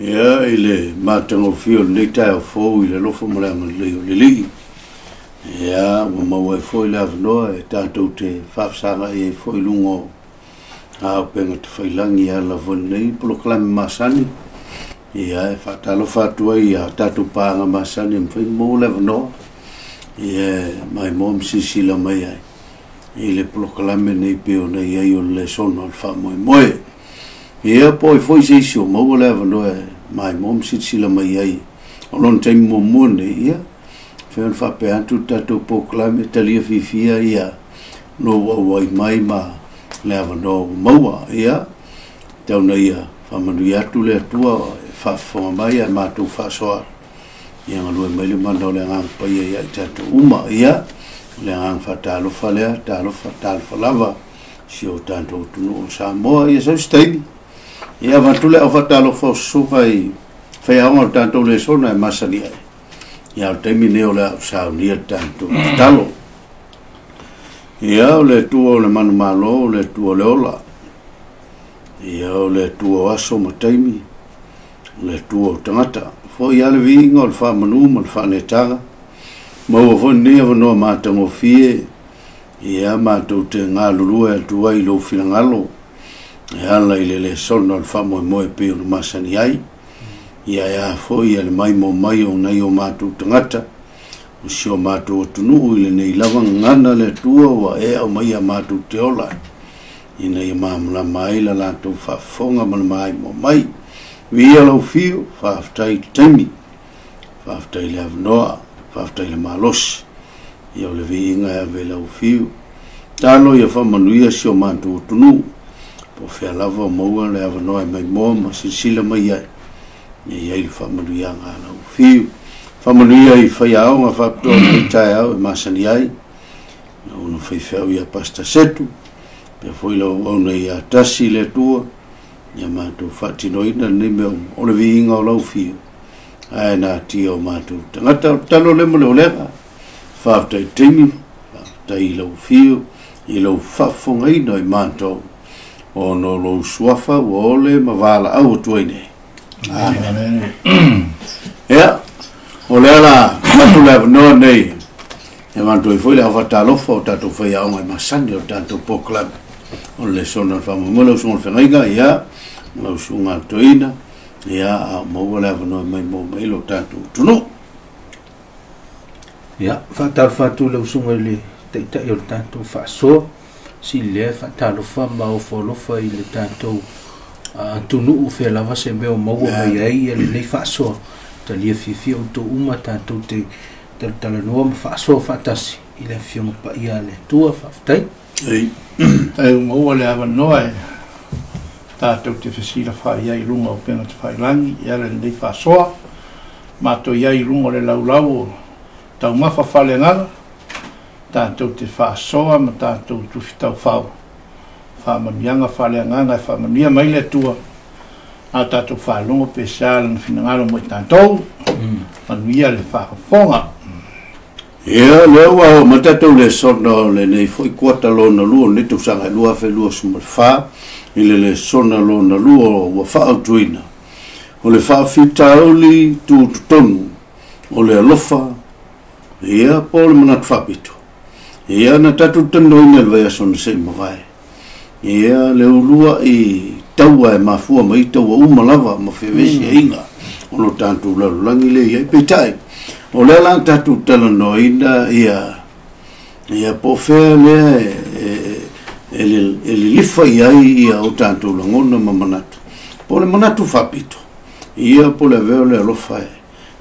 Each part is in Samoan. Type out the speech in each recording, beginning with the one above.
Ia, i le matagofie o lenei taeao fou i le alofa ma le agalelei o le Alii, ia, ua maua ai foi le avanoa e tatou te faafesagai ai foi i luga o auupega tafailagi e ala foi i lenei polokalame masani. Ia, e faatalofa atu ai ia tatou paaga masani e mafai ona maua le avanoa, ia, e maimoa ma silasila mai ai i le polokalame nei pei ona i ai o le lesona o le faamoemoe. Ia, po o ai foi se isi o maua le avanoa e maimoa ma silasila mai ai o lona taimi muamua lenei, ia, mafai ona faapea atu le tatou polokalame, talia fiafia ia lou auai mai ma le avanoa ua maua. Ia, tau ina ia faamanuia atu le Atua e faafofoga mai ae matou faasoa. Ia galue mai le mana o le Agaga Paia ia i tatou uma. Ia, o le agaga faatalofa lea, talofa, talofa lava si o tatou atunuu o Samoa. Ia, sau se taimi. Ia, avatu le au faatalofa o susuga i faiaoga o le tatou lesona e masani ai. Ia, o le taimi nei o le a ou saunia le tatou tatalo. Ia, o le Atua o le manumalo, o le Atua o le ola. Ia, o le Atua o aso ma taimi, o le Atua o tagata. Foi lava le viiga o le faamanu ma le faanetaga. Maua foi lenei avanoa matagofie, ia matou te galulue atu ai i lou finagalo e ala i le lesona o le faamoemoe pei ona masani ai. Ia e a foi le maimoa mai o nai o matou tagata, o si o matou atunuu i lenei lava gagana le Atua ua e aumaia matou te ola ai, ina ia malamalama ai la latou faafofoga ma le maimoa mai. Viia lau fiu, faafetai i le taimi, faafetai i le avanoa, faafetai i le malosi. Ia o le viiga e ave i lau fiu. Talo ia faamanuia si o matou atunuu, po o fea lava o maua le avanoa e maimoa ma silasila mai ai, ia i ai le faamanuiaga a lau fiu. Faamanuia i faiaoga faapitoa o lenei taeao e masani ai, lau ona faifeau ia Pastor Setu, pea foi lau auauna ia Tasi le Atua, ia matou faatinoina lenei mea uma, o le viiga o lau fiu, ae natia o matou tagata. O le tatalo lea ma le olega, faafetai i le taimi, faafetai i lau fiu, i lau faafofogaina i matou, ona o lou suafa ua ole ma valaau atu ai nei. Amen. Ia, o lea la avatu le avanoa nei e avatu ai foi le au faatalofa o tatou faiaoga e masani o le tatou polokalame o le lesona o le faamoemoe, lau susuga i le feagaiga, ia, lau susuga a le toeaina, ia, a o maua le avanoa e maimoa mai lo tatou atunuu. Ia, faatalofa atu i lau susuga i le Taitai o le tatou faasoa, sili lea e faatalofa ma ofo alofa i le tatou atunuu, fea lava se mea o maua mai ai ia lenei faasoa. Talia fiafia outou uma tatou te talatalanoa ma faasoa faatasi i le Afioga Paia a le Atua. Faafetai. E maua le avanoa e tatou te fesilafai ai i luga o upega tafailagi e ala i lenei faasoa. Matou i ai i luga o le laulau o taumafa faaleagaga, tatou te faasoa ma tatou tufi taufao faamanuiaga faaleagaga e faamanuia mai le Atua a tatou faalogo pe sea lana finagalo mo i tatou. Manuia le faafofoga. Ia, lea ua oo mai tatou lesona o lenei foi kuata lona lua o lenei tausaga e 2024, i le lesona lona lua ua faaautuina, o le faafitauli tutotonu o le alofa, ia, po o le manatu faapito. Ia, na tatou talanoaina i le vaiaso na se i mavae, ia, le uluai taua e mafua mai taua uma lava ma fevesiaiga o lo tatou lalolagi lea i ai. Peitai, o lea la tatou talanoaina ia, ia po o fea lea e lilifa i ai ia o tatou lagona ma manatu, po o le manatu faapito, ia, po o le avea o le alofa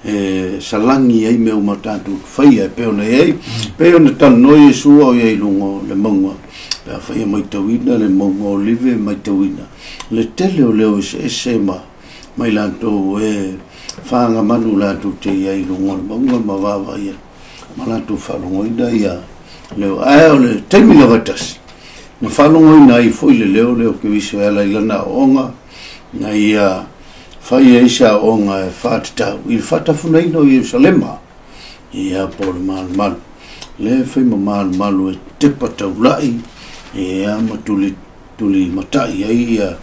e salagi ai mea uma tatou faia e pei ona i ai, pei ona talanoa Iesu o i ai i luga o le mauga, pe afai e matauina le mauga o Olive, matauina le tele o leo eseese ma mai latou e fagamanu latou te i ai i luga o le mauga ma vaavaai atu ma latou faalogoina ia leo. Ae o le taimi lava e tasi na faalogoina ai foi le leo lea o Keriso e ala i lana aoaoga, na ia fai ai se aoaoga e faatatau i le faatafunaina o Ierusalema, ia, po o le malumalu lea e fai ma malumalu e tepa taulai, ia, ma tuli tuli matai ai ia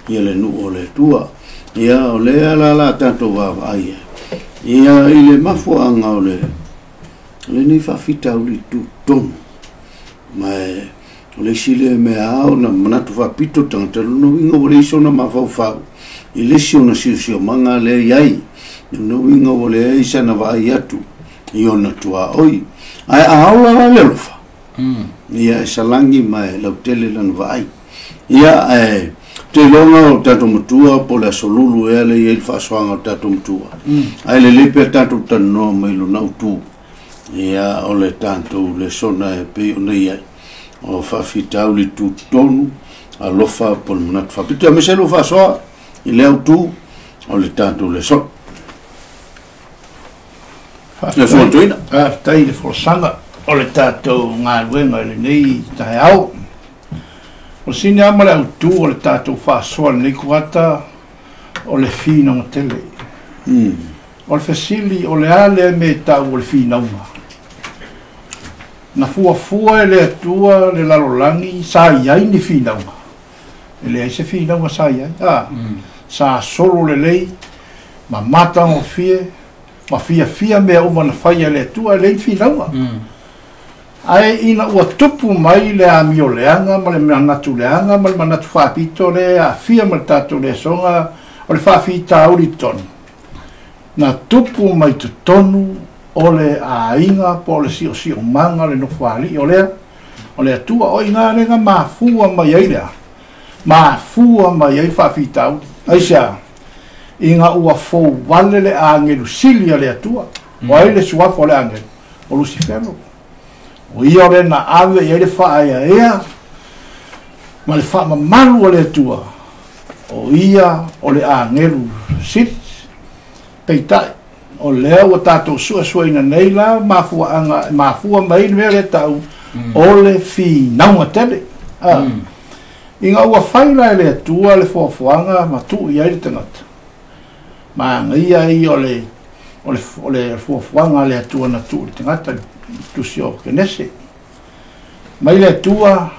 le nuu o le Atua. Ia o lea la la tatou vaavaai ai. Ia i le mafuaaga o le lenei faafitauli tutotonu. Ma o le isi lea mea ao na manatu faapito tagata lona uiga ua leai sona mafaufau i le isi ona siosiomaga lea i ai. Lona uiga ua leai sana vaai atu i ona tuaoi. Ae a ola la le alofa, ia e salagi ma e lautele lana vaai. Ia ae te iloga o tatou matua po o le aso lulu ea lea e i ai le faasoaga o tatou matua. Ae lelei pea tatou talanoa mai lona autu. Ia o le tatou lesona e pei ona i ai. O faafitauli tutotonu, alofa po o le manatu faapito. Aemaise lou faasoa i le autu o le tatou lesona. Le Susuga Toeaina. Faafetai i le folasaga o le tatou galuega i lenei taeao. O le sini lava ma le autu o le tatou faasoa i lenei kuata, o le finauga tele. O le fesili, o le a lea mea e tau o le finauga? Na fuafua e le Atua le lalolagi sa i ai ni finauga. E leai se finauga sa i ai. A, sa solo lelei ma matagofie ma fiafia mea uma na faia e le Atua, e leai ni finauga. Ae ina ua tupu mai le amio leaga ma le manatu leaga ma le manatu faapito lea e aafia ma le tatou lesoga o le faafitauli totonu, na tupu mai totonu o le aiga po o le siosiomaga o le nofoalii o lea o le Atua. O i ina lea na mafua mai ai lea, mafua mai ai le faafitauli. Aisea? Ina ua fouvale le agelu sili a le Atua. O ai le suafa o le agelu? O Lusifelo. O ia o lea na ave i ai le faaeaea ma le faamamalu a le Atua. O ia o le agelu sili. Peitai, o lea ua tatou suesueina nei la mafuaaga e mafua mai le mea lea tau o le finauga tele. Ina ua fai la e le Atua le foafoaga ma tuu i ai le tagata, manaia ia o le o le o le fuafuaga a le Atua na tuu i le tagata i le tusi o Kenese. Mai le Atua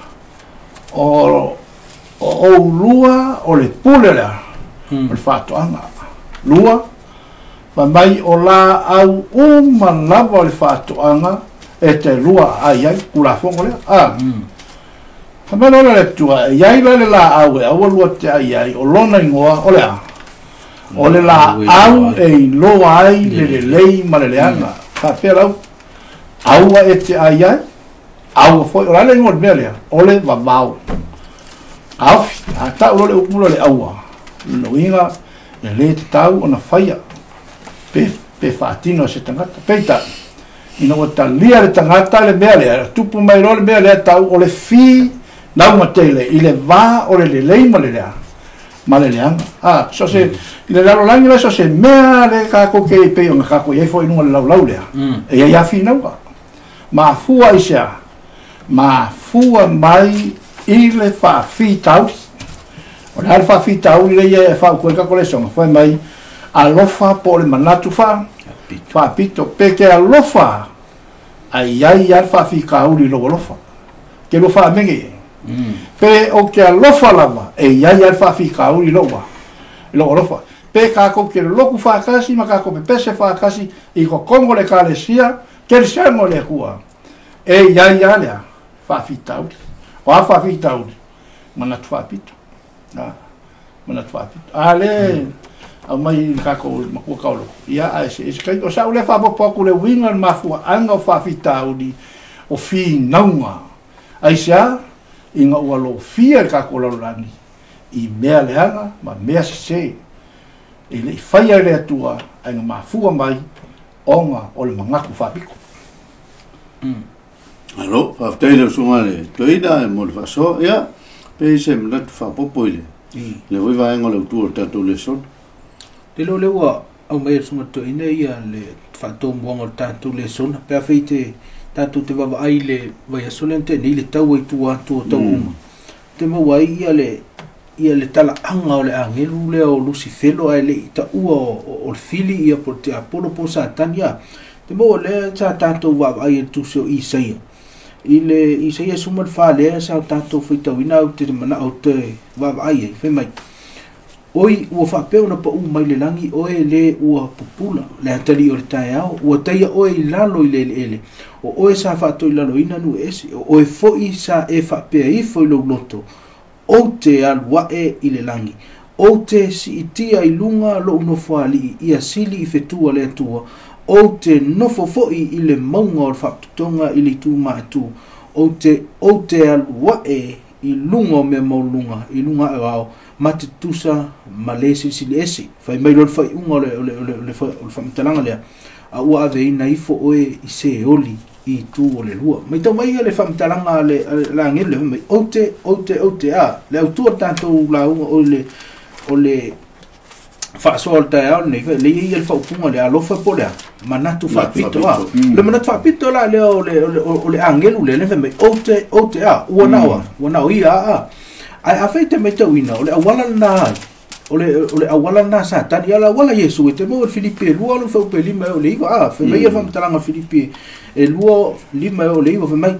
o oulua o le pule lea o le faatoaga. Lua, fai mai o laau uma lava o le faatoaga e te lua aai ai, Tulafono lea. A. Fai mai loa le Atua, e i ai la le laau e aua lua te ai ai, o lona igoa o le a? O le laau e iloa ai le lelei ma le leaga. Faapea lau, aua e te ai ai, aua foi, o le a le igoa o le mea lea? O le vavao. Taofi, a tau loa le upu lea o le aua, lona uiga e le tatau ona faia pe faatino e se tagata. Peitai, ina ua talia le tagata le mea lea, tupu mai loa le mea lea tau o le finauga tele i le va o le lelei ma le leaga. Ma le leaga. A, so se, i le lalolagi la, so se mea le kākou ke pei ona kākou i ai foi i luga o le laulau lea, e i ai lava finauga. Mafua i se a? Mafua mai i le faafitauli. O le a le faafitauli lea ia e faautu ai kākou lesona? Fai mai, alofa po o le manatu faapito. Pe te alofa, ae i ai lava le faafitauli i lou alofa. Te lua faamege i ai. Pe o te alofa lava, e i ai lava le faafitauli i lou alofa. Pe kākou te loku faatasi ma kākou pepese faatasi i totonu o le Ekalesia Kerisiano o le Atua, e i ai lava le faafitauli. O a faafitauli? Manatu faapito. Manatu faapito. A le aumai i le tatou matua taoloko, ia ae se isi taimi. O sa'u lea faaopoopo atu le uiga o le mafuaaga o faafitauli o finauga. Aisea? Ina ua lofia le tatou lalolagi i mea leaga ma mea sese e le i faia e le Atua ae na mafua mai ona o le manatu faapito. Alo, faafetai lau susuga i le toeaina mo le faasoa. Ia, pe i se manatu faaopoopo i le le foi vaega o le autu o le tatou lesona. Te iloa o lea ua aumai e le susuga i le toeaina ia le faatomuaga o le tatou lesona pe afai te tatou te vaavaai i le vaiaso lea na tea nei i le taua i tua atu o tauuma. Te maua ai ia le ia le talaaga o le agelu lea o Lusifelo ae le i taua o le fili ia po o le tiapolo po o Satani a. Te maua lea sa tatou vaavaai i le tusi o Isaia. I le Isaia 14 lea sa tatou faitauina au te manao te vaavaai ai fai mai. Oi ua faapea ona paū mai le lagi oe lē ua pupula le atalii o le taeao ua taia oe i lalo i le eleele o oe sa faatoilaloina nuu eeese o oe foʻi sa e faapea ifo i lou loto ou te alu aʻe i le lagi ou te siitia i luga loʻu nofoalii ia sili i fetu a le Atua ou te nofo foʻi i le mauga o le faapotopotoga i le itu maatu ou te alu aʻe i luga o mea maualuluga i luga aʻe o ao ma te tusa ma le silisili ese fai mai loa le faaiuga o le faamatalaga lea a ua aveina ifo oe i se oli i itu o le lua mai tau mai ia le faamatalaga a le agelu le mai ou te ou te ou te a le autua tatou lauga o le faasoa o le taeao lenei le ia le faaupuga le alofa po le a manatu faapito a le manatu faapito la lea o le agelu lea le fai mai ou te ou te a ua nao ua nao ia a ae afai te matauina o le auala lena ai o le auala lena Satani ala auala Iesu e te maua le Filipi e 2 le fuaiupu 5 e oo i le 9 a fai mai ia faamatalaga Filipi e 2 5 e oo i le 9 fai mai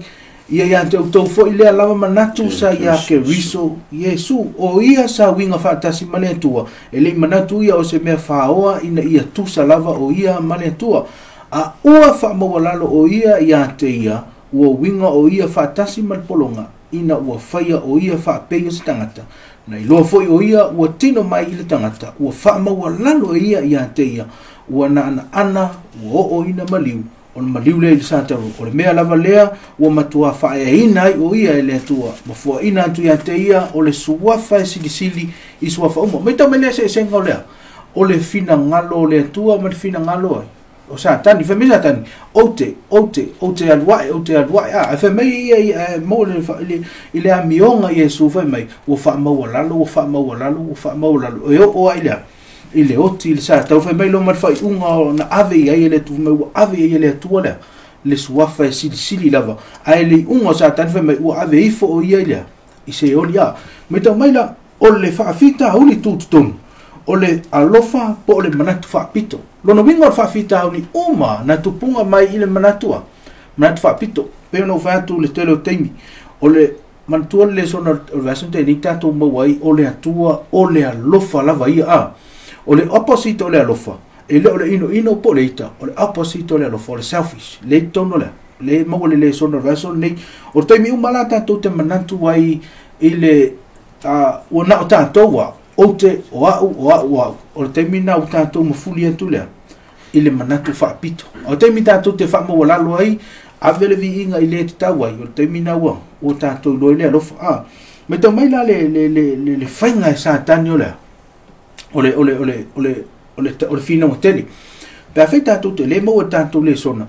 ia ia te outou foʻi lea lava manatu sa ia Keriso Iesu o ia sa uiga faatasi ma le Atua e lei manatu ia o se mea faoa ina ia tusa lava o ia ma le Atua a ua faamaualalo o ia ia te ia ua uiga o ia faatasi ma le pologa ina ua faia o ia faapei o se tagata na iloa foʻi o ia ua tino mai i le tagata ua faamaualalo e ia ia te ia ua naanaana ua oo ina maliu o le maliu lea i le satalo o le mea lava lea ua matua faaeaina ai o ia e le Atua ma fuaina atu ia te ia o le suafa e silisili i suafa uma mai tau mai lea eseesega o lea o le finagalo o le Atua ma le finagalo ai o Satani fai mai Satani ou te ou te ou te alu aʻe ou te alu aʻe a fai mai ia ia mo le i le amioga Iesu fai mai ua faamaualalo ua faamaualalo ua faamaualalo e oo ai lea i le oti i le sa tau fai mai lo ma le faaiuga na ave i ai e le Atua mai ua ave i ai e le Atua lea le suafa e silisili lava ae le iuga o Satani fai mai ua ave ifo o ia i lea i se oli a mai tau mai la o le faafitauli tutotonu o le alofa po o le manatu faapito lona uiga o le faafitauli uma na tupuga mai i le manatu a manatu faapito pe ona ou fai atu le tele o taimi o le manatua le lesona o le vaiaso tei nei tatou maua ai o le Atua o le alofa lava ia a o le opposite o le alofa e le o le inoino po o le ita o le opposite o le alofa o le selfish le i totonu lea le maua le lesona o le vaiaso lenei o le taimi uma la tatou te manatu ai i le ua na o tatou a ou te o au o au o au o le taimi na ua tatou mafuli atu lea i le manatu faapito o le taimi tatou te faamaualalo ai ave le viiga i le tatau ai o le taimi na ua tatou iloa i le alofa a mai tau mai la le faiga e Satani o lea o le finauga tele pe afai tatou te le maua tatou lesona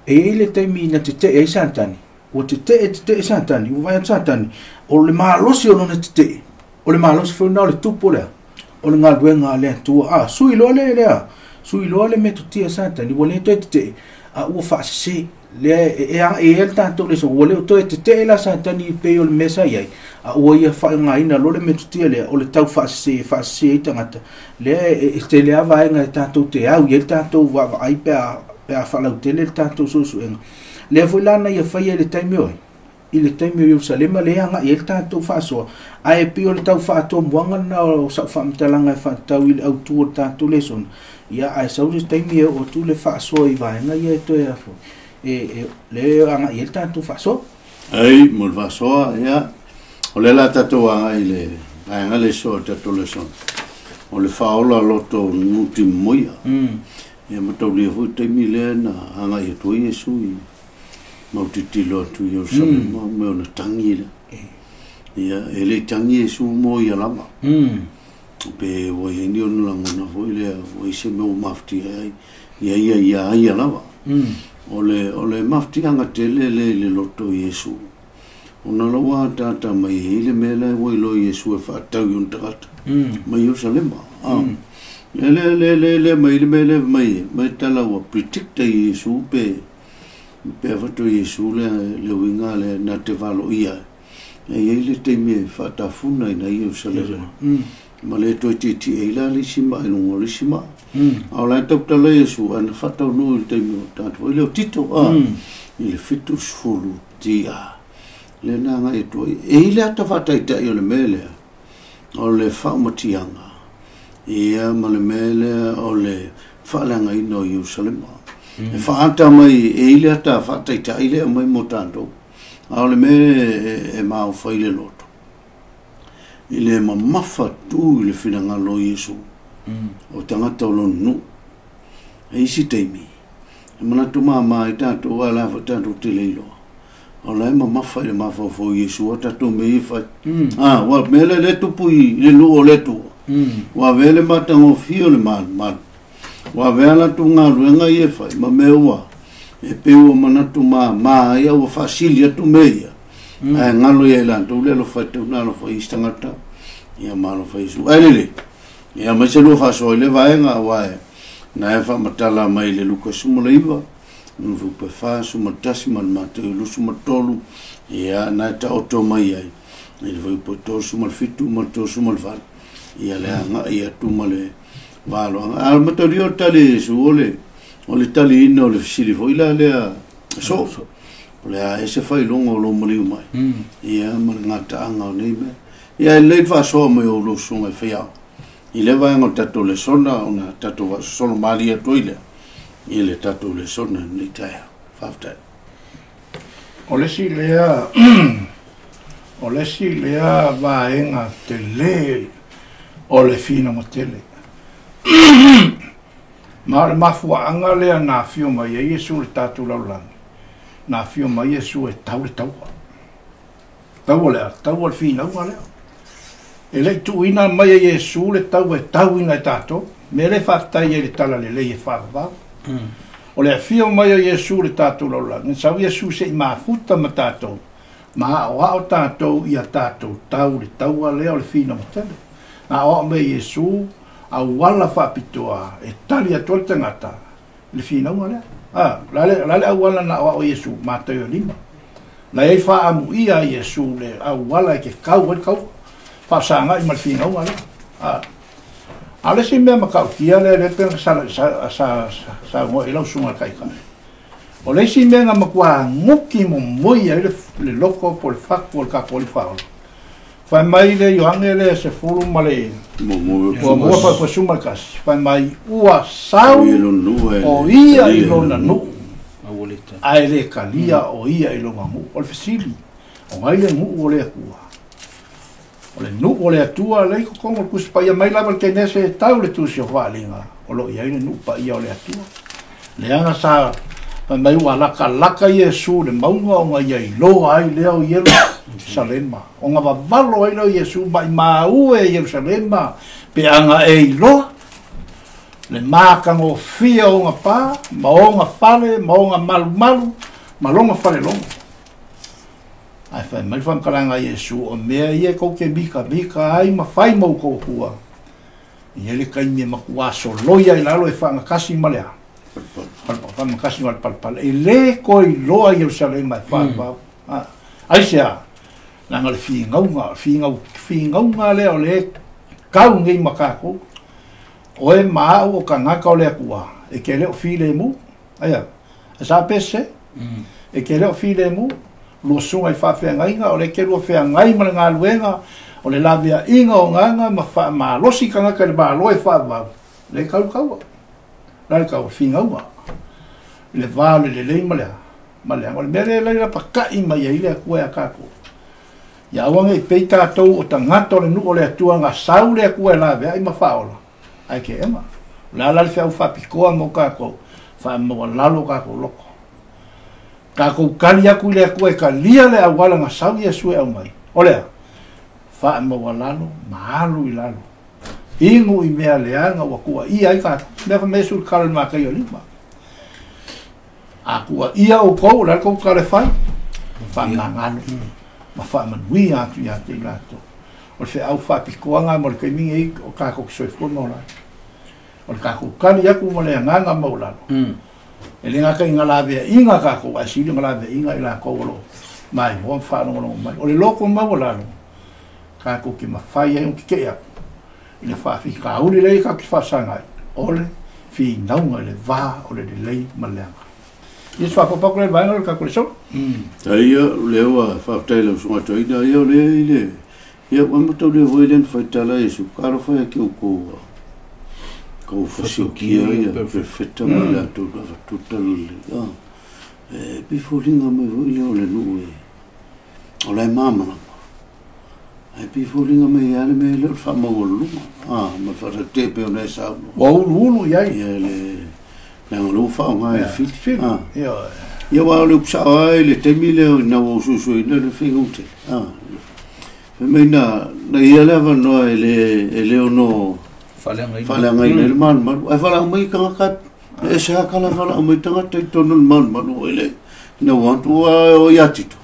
e iai le taimi na tetee ai Satani ua tetee tetee Satani ua vaai atu Satani o le malosi o lona tetee o le malosi foi lena o le tupu lea o le galuega a le Atua a sui loa le lea sui loa le metotia Satani ua le toe tetee a ua faasese lea e e le tatou lesona ua le o toe tetee la Satani pei o le mea sa iai a ua ia faaaogaina loa le metotia lea o le tau faasese faasese ai tagata lea e tele a vaega e tatou te au i ai le tatou vaavaai pe a faalautele le tatou suesuega lea foi la na ia faia i le taimi oe i le taimi o Ierusalema lea agai ai le tatou faasoa ae pei o le tau faatomuaga lena o sau faamatalaga e faatatau i le autu o le tatou lesona ia ae sau le taimi e oo atu le faasoa i vaega ia e toe afo e le agai ai le tatou faasoa. Ai mo le faasoa ia o le la tatou agai i le vaega le soa tatou lesona o le faaola loto nuti moia ia ma taulia foi taimi lea na agai atu ai Iesu i mautitilo atu i Ierusalema me ona tagi lea ia e le tagi Iesu mo ia lava pe ua iai ni ona lagona foi lea ua i se mea ua mafatia ai ia ia ia ia lava o le mafatiaga tele le i le loto o Iesu ona lau atata mai ai le mea lea ua iloa Iesu e faatau i ona tagata mai Ierusalema a le le le le le mai le mea lea mai mai tala ua predict ai Iesu pe afato Iesu le le uiga le na te valo ia e iai le taimi e faatafuna ina Ierusalema ma le toe tietie ai la le isi maa i luga o le isi maa a o la e tautala Iesu ana faataunuu i le taimi o tatou ai le o Tito a i le 70 tia le na agai atu ai e i le ata faataitai o le mea lea o le faaumatiaga. Ia ma le mea lea o le faaleagaina o Ierusalema. E faaata mai e i le ata faataitai lea mai mo tatou. A o le mea e maofai le loto. I le mamafa tu i le finagalo o Iesu. O tagata o lona nuu. E isi taimi, e manatu māmā ai tatou, a o le a foi tatou te le iloa. O la e mamafa i le mafaufau o Iesu a tatou mea ia e fai. Ua mea lea lea tupu i le nuu o le Atua. Ua avea le matagofie o le malumalu. Ua avea latou galuega ia e fai ma mea ua e pei ua manatu māmā ai a ua faasili atu mea ia. Ae galo ia i latou le alofa e tatau ona alofa i isi tagata ia ma alofa Iesu. Ae lelei, ia aemaise lua faasoa i le vaega aua e na e faamatala mai le Luka 19, Nufupe 41 ma le Mateo 23, ia na e taoto mai ai i le fuaiupu 37 ma le 38, ia le agai atu ma le valoaga. A o le mataulia o le tali a Iesu, o le taliina o le fesili foi la lea so. O le a e se faailoga o lou maliu mai. Ia ma le gataaga o nei mea. Ia e lelei le faasoa mai o lou susuga e faiao. I le vaega o tatou lesona, ona tatou faasosolo malie atu ai lea i le tatou lesona lenei taeao. Faafetai. O le isi lea o le isi lea vaega telē o le finauga tele. Ma o le mafuaaga lea na afio mai ai Iesu i le tatou lalolagi, na afio mai Iesu e tau le taua. Taua le a? Taua le finauga lea. E le'i tuuina mai e Iesu le taua e tauina e tatou. Mea lea e faafetai ai i le talalelei e faavavau. O le afio mai o Iesu i le tatou lalolagi, na sau Iesu se'i mafuta ma tatou, ma aoao tatou ia tatou tau le taua lea o le finauga tele. Na aoao mai e Iesu auala faapitoa e tali atu ai le tagata i le finauga lea. O le a le auala na aoao e Iesu? Mataio 5. Na i ai faaamuia a Iesu le auala e ke kau ai le kaua, faasagai ma le finauga lea. A o le isi mea matautia lea lea pei ona saunoa i ai lau susuga i le Taitai. O le isi mea na matua guti momoi ai le loto po o le fatu o le tatou Alii Faaola. Fai mai le Ioane lea 11 ma le 1 fa 11, fai mai ua sau o ia i lona nuu, ae le talia o ia i lona nuu. O le fesili, o ai le nuu o le Atua? O le nuu o le Atua lea i totonu o le Tusi Paia mai lava le Kenese e tau le Tusi o Faaaliga, o lo o i ai le nuu paia o le Atua. Leaga sa fai mai ua lakalaka Iesu i le mauga ona ia iloa ai lea o Ierusalema. Ona vavalo ai lea o Iesu maimau e Ierusalema pe aga e iloa le matagofie o ona pa, ma ona fale, ma ona malumalu, ma lona falelogo. Ae fai mai le faamatalaga a Iesu, o mea ia e tou te mitamita ai ma fai ma outou hua. Ia le taimi e matua soloia i lalo e faagatasi ma le a? Faagatasi ma le palepale. E le toe iloa Ierusalema e faavavau. Aisea? Leaga le finauga, finauga lea o le kau nei ma tatou. Oe ma a'u o tagata o le Atua, e te le o filemu. Aia, e sa pese, e te le o filemu, lua susuga i faafeagaiga, o le te lua feagai ma le galuega, o le laveaiga o agaga ma faamalosi tagata i le Malo e faavavau, le tau le taua. La le taua, finauga. I le va o le lelei ma le a, ma le aga. O le mea lea e laila pata'i mai ai le Atua ia tatou. Ia aua nei pei tatou o tagata o le nuu o le Atua na sau le Atua e laveai ma faaola, ae ke ema. O le a la le feau faapitoa mo tatou, faamaualalo tatou loto. Tatou tali atu i le Atua e talia le auala na sau Iesu e aumai. O lea, faamaualalo ma alu i lalo. Inu i mea leaga ua tuuaia ai tatou. Mea fai mai Iesu i le tala i le Mataio 5. A tuuaia outou, o le a le tou tala e fai? Faamagalo ma faamanuia atu ia te i latou. O le feau faapitoa lena mo le taimi nei o tatou te soifua ma ola ai. O le tatou tali atu ma le agaga maualalo. E le gata i laveaiga tatou, ae sili ona laveaiga i latou o lo o maimoa ma faalogologo mai. O le loto maualalo, tatou te mafai ai ona tetee atu i le faafitauli lea tatou te faasaga ai, o le finauga i le va o le lelei ma le leaga. Ia se faaopoopo atu lea i le vaega lea o le tatou lesona. Ia, lea ua faafetai i lau susuga toeaina, ia o lea i le, ia ua mataulia foi lea na faitala Iesu, talofa ia ki outou Kou fasiokia ia perfecta ma le latou avatuta le e pei foliga mai foi lea o le nuu e o la e malamalama ae pei foliga mai ia le mea lea o le faamaualuluga ma le faatatē pei ona e saunoa ua uluulu i ai ia le leaga o lea ua faaaoga e le fili Ioe. Ia aua o le upu sao lava i le taimi lea ina ua ou suesueina le faiga tele fai mai na ia le avanoa e le ono faaleagaina ai le malumalu ae valaau mai tagata e ese lava tala valaau mai tagata i totonu o le malumalu o le ina ua atu o ia Tito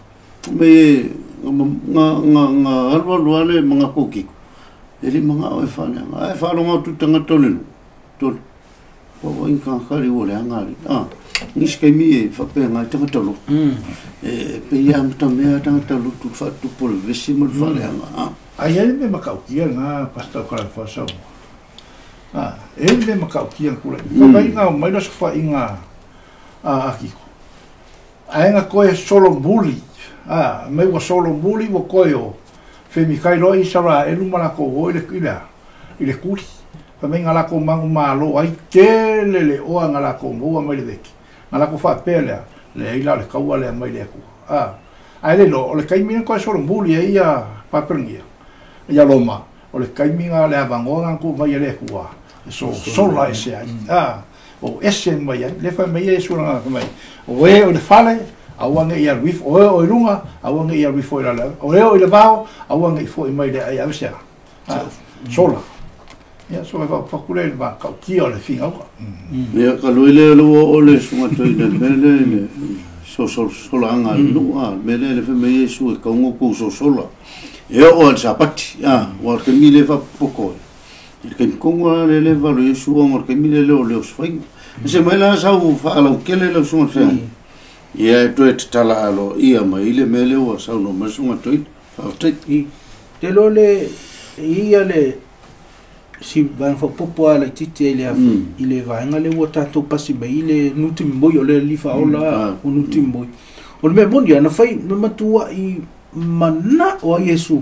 me nga alu alu ale ma nga kokiko e le mangao e faaleaga ae faalogo atu tagata o le nuu tolu ua ua tagata ua leaga ali nisi taimi e faapea ai tagata lotu e pei e amatamea tagata lotu faatupu o le vesi ma le faaleaga Ai ai le makautia na pastor kala fa sau. E le makautia kula. Fa mai nga mai la fa inga a akiko. Ai nga koe solo muli. Mai wa solo muli wa koe o fe mi kai lo i sara e luma la ko o ile ile ile kuli. Fa mai nga la ko mangu malo ai tele le o nga la ko mo mai le veki. Nga la ko fa pele le ila le kaua le mai le ku. Ai le lo o le kai mi koe solo muli e ia paperngia. Ia Roma, o le kaiminga le avangoa ku mai le kua. So sola ese ai. O ese mai ai, le fa mai e sura mai. O e o le fale, aua nge ia ruif, o e o lunga, aua nge ia ruif o la. O e o le vao, aua nge fo mai le ai avesa. Sola. Ia so e fa kule le va ka ki o le finga. Ia ka lui le lo o le sunga toi le mele le so so sola nga nu a mele le fe mai e su e ka ngo ku so sola. E o al sapati wa ke mi le fa poko e ke kongo le le va le su o ke mi le le o le osfai se mai la sa u fa ala ke le le su fe ia e toe tala alo ia mai le mele o sa no ma su toi fa te te lo le ia le si van fa popo ala titi le i le vaenga le ua tatou pasi mai le nuti moi o le lifa ola o nuti moi o le me moni ana fai no matua i mana o Iesu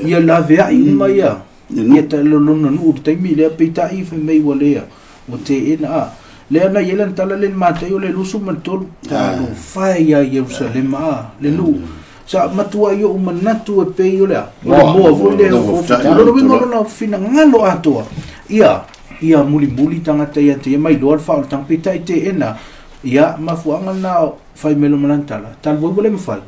ia lavea i uma ia ia ta lona nu taimi le peita i fe mei wale o te ena le ana ia tala le mata o le lusu man tolu ta lo fai ia Jerusalem le nu sa matua ia o manatu e pe o le o mo vo le o lo wingo no fina ngalo atoa ia ia muli muli tangata ia te mai lo fa o tang peita i te ena ia mafuanga na fai melo manantala tal vo le mfai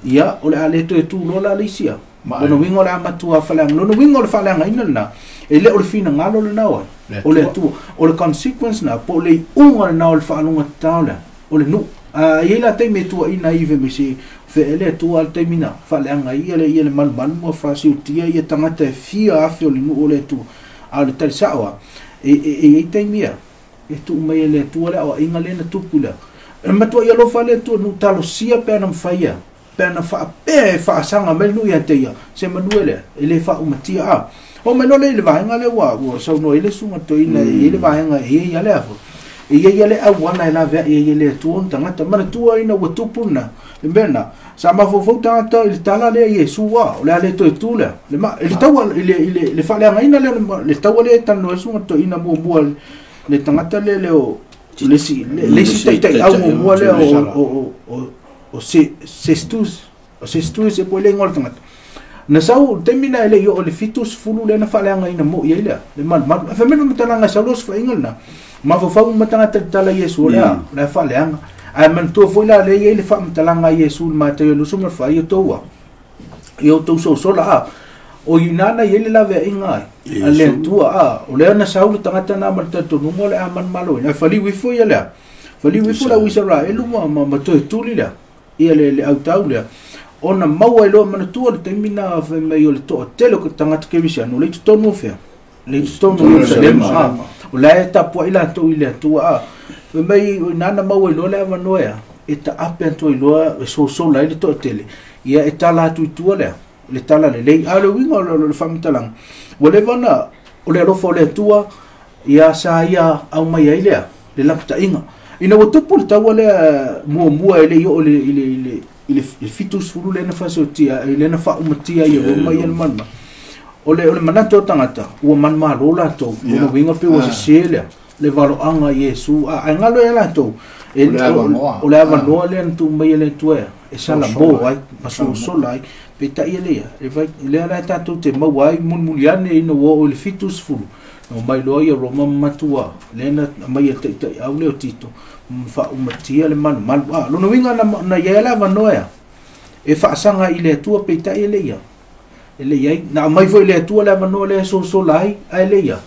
ia o le ale toe tu lola alisia lona wingo le amatua faleaga lona wingo le faaleagaina lena e le o le finagalo lena oe o le Atua o le consequence na po o le iuga lena o le faaloga tatao lea o le nuu iai la taimi e tuaina ai fe mese feele Atua a le taimi na faaleaga ia le ia le malumalu ma faasiutia ia tagata e fia afe o le nuu o le Atua a o le talisao a e iai taimi ia e tuu mai e le Atua le aoaiga lea na tupu lea e matua ia alofa le Atua nuu talosia pe ana mafaia pe ana faapea e faasanga mai le nuu ia te ia se manue lea e le faaumatia a o mai loa le i le vaega lea ua saunoa ai le suga toeina e iai le vaega e iai ia le afo e iai ia le auala e laveai ai e le Atua ona tagata manatua ina ua tupu lena le mea lena sa mafaufau tagata i le tala lea Iesu a o le a le toe tu lea le le taua i le faaleagaina lea le taua lea e talanoa ai suga toeina muamua le tagata lea le o le isi taitaiau muamua lea o Sestus o Sestus e po le igoa o le tagata na sau taimi na e le i oo le 70 lea na faaleagaina moi ai lea le malumalu ae fai mai le faamatalaga e sau loa osofaiga lena mafaufau uma tagata i le tala Iesu o lea o le a faaleaga ae manatua foi la lea i ai le faamatalaga a Iesu i le Mataio 24 ia outou a ia outou sosola a o ina na i ai le laveaiga ai a le Atua a o lea na sau le tagata na ma le talitonuga o le a manumaloina ae faliu ifo ia lea faliu ifo le au Isaraelu ma toe tuli lea ia le autau lea ona maua ai loa manatua le taimi na fai mai o le toatele o tagata kerisiano o le i totonu o fea le i totonu o Ierusalema o la e tapuai latou i le Atua a fai mai o ina na maua ai loa le avanoa ea e taape atu ai loa e sosola ai le toatele ia e tala atu i tua lea le tala lelei a o le uiga o le faamatalaga ua leva ona o le alofa o le Atua ia sa ia aumai ai lea le lapataiga ina ua tupu le taua lea muamua e le i oo i le 70 lea na faasiotia lea na faaumatia ia Roma ia le malumalu O le manatu o tagata ua manumalo latou, lona uiga pe ua sese lea le valoaga i Iesu, ae galo ia latou o le avanoa lea na tuu mai e le Atua e salamo ai ma sosola ai. Peitai e lea lea la tatou te maua ai mulimuli ane ina ua oo i le 70 na omai loa ia Roma ma matua lea na aumai e le taitaiau lea o Tito ma faaumatia le malumalu. Lona uiga na i ai le avanoa ea e faasaga i le Atua, peitai e le i ai na aumai foi le Atua le avanoa lea e sosola ai, ae le ia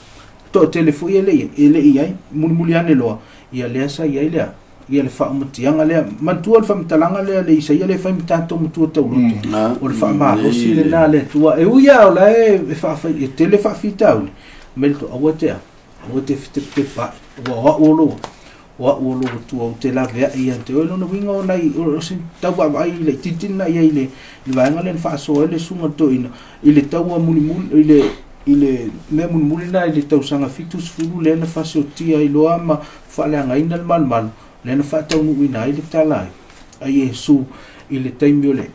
toatele foi e le i ai mulimuli ane loa ia lea sa i ai lea ia le faaumatiaga lea. Manatua le faamatalaga lea le Isaia le fai ma tatou matua tauloto, o le faamalosi lena le Atua e ui lava o la e faafai e tele faafitauli mai le aua te fetepetepaai ua o au o lou Atua ou te laveai ia te oe. Lona uiga o nai o se tau vaavaai i le itiiti na i ai le vaega lea na faasoa ai le susuga toeaina i le taua mulimuli i le mea mulimuli na i le tausaga 70 lea na fasiotia ai loa ma faaleagaina le malumalu lea na faataunuuina ai le tala ai a Iesu i le taimi o le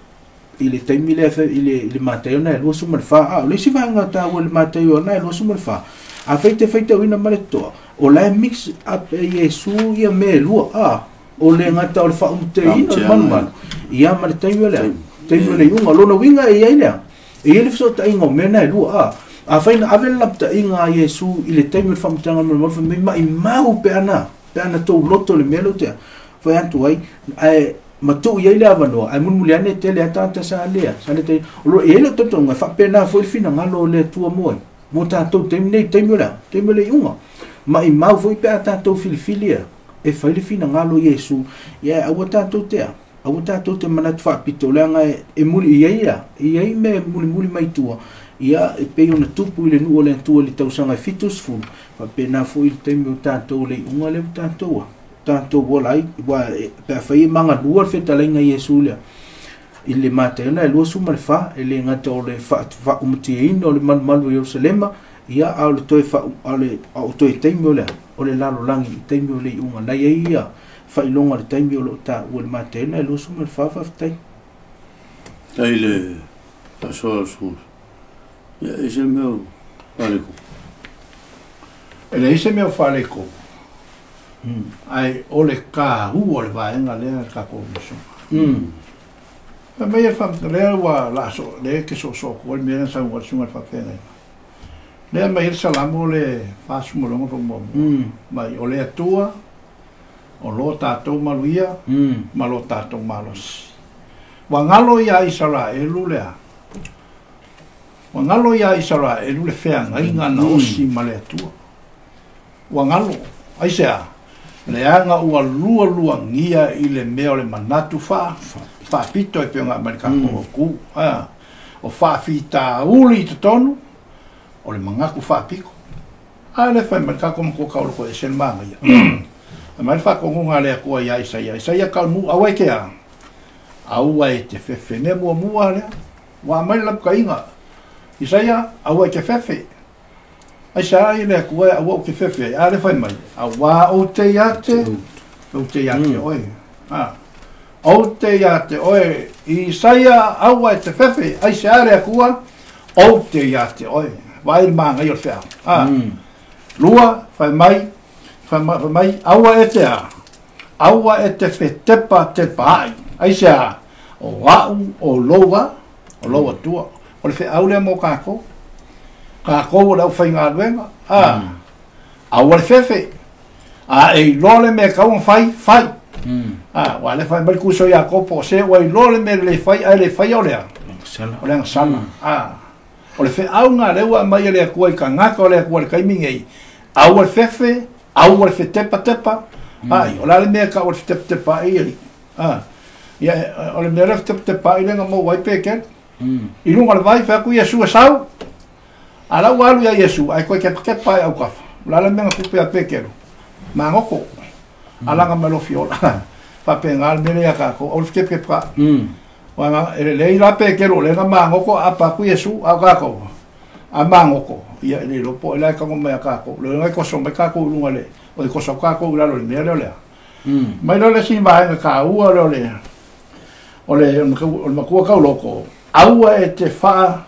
i le taimi lea i le Mataio na e 24. O le isi vaega taua i le Mataio na e 24, a fai te faitauina ma le toa o la e mix up e Iesu ia mea e lua, o le gata o le faaumuteina o le malumalu ia ma le taimi o le iuga. Lona uiga e i ai lea e i ai le fesootaiga o mea na e lua. A fai na ave le lapataiga a Iesu i le taimi o le faamatalaga o le malumalu, fai mai maimau pe ana tou loto le mea lea ou te fai atu ai, ae matuu i ai le avanoa, ae mulimuli ane tele a tagata sa lea te o lo e i ai le talitonuga e faapena foi le finagalo o le Atua mo ai mo tatou taimi nei, taimi o le a, taimi o le iuga. Maimau foi pe a tatou filifilia e fai le finagalo o Iesu, ia aua tatou te a aua tatou te manatu faapito leaga e muli i ai ia i ai mea mulimuli mai tua ia e pei ona tupu i le nuu o le Atua i le tausaga e 70 faapena foi i le taimi o tatou le iuga lea ua tatou a tatou ola ai ua pe a fai e magalua le fetalaiga i Iesu lea i le Mataio na e 24 e le gata o le faaumatiaina o le malumalu o Ierusalema ia a o le toe o toe taimi o lea o le lalolagi i taimi o le iuga na i ai ia failoga le taimi o lo o taua le Mataio na e 24. Faafetai. Tai le aso ia e se mea faaleko. E leai se mea faaleko. Ai o le kāua o le vaega lea le tatou misuga. Fai mai e lea ua laaso lea ke soosoo atu ai le mea na saunoa le susuga i le faafeagaiga. Lea mai ai le Salamo le 46 faamuamua. Mai o le Atua o lo tatou maluia ma lo tatou malosi. Ua galo ia Isaraelu lea. Ua galo ia Isaraelu le feagaiga na osi ma le Atua. Ua galo. Aisea, leaga ua lualuagia i le mea o le manatu faapito e pei ona aumai le tatou autu. O faafitauli i totonu o le manatu faapito. A le fai mai le tatou matua tauloko ese le manaia. Aumai le faatonuga a le Atua ia Isaia. Isaia taunuu aua e te a? Aua e te fefe. Mea muamua lea. Ua aumai le lapataiga. Isaia, aua e te fefe. Aisea ai le Atua e aua ou te fefe ai. A le fai mai, auā ou te ia te, ou te ia te oe. Ou te ia te oe. Isaia, aua e te fefe. Aisea le Atua, ou te ia te oe. Vaai le manaia o le feau. Lua, fai mai, fai mai, aua e te a, aua e te fetepa tepa ai. Aisea, o au o lou Atua. O le feau lea mo kākou. Kākou o le aufaigaluega. Aua le fefe. A e iloa le mea tau ona fai, fai. Ua le fai mai le kuso ia Iakopo, o se ua iloa le mea le fai, ae le faia o lea. O le agasala. O le feauga lea ua aumai e le Atua i tagata o le Atua i le taimi nei. Aua le fefe, aua le fetepatepa. Ai, o le a le mea tau o le fetepatepa ai ali. Ia, o le mea le fetepatepa ai lea na maua ai Petero. I luga o le vai, fai atu Iesu e sau. A la ua alu ia Iesu, ae toe kepakepa ai autafa. O le a le mea na tupe a Petero. Magoko. Alaga mai lo fiola. Faapena le mea lea ia tatou. Aua le fetepatepa. E lelei la Petero o lea na magoko a apa atu Iesu, a o tatou. A magoko, ia e le iloa po o ai la e tago mai a tatou. Le na e koso mai tatou i luga le, o e koso tatou i lalo i le mea lea o lea. Mai lea o le isi vaega taua lea o le matua tauloko, aua e te faa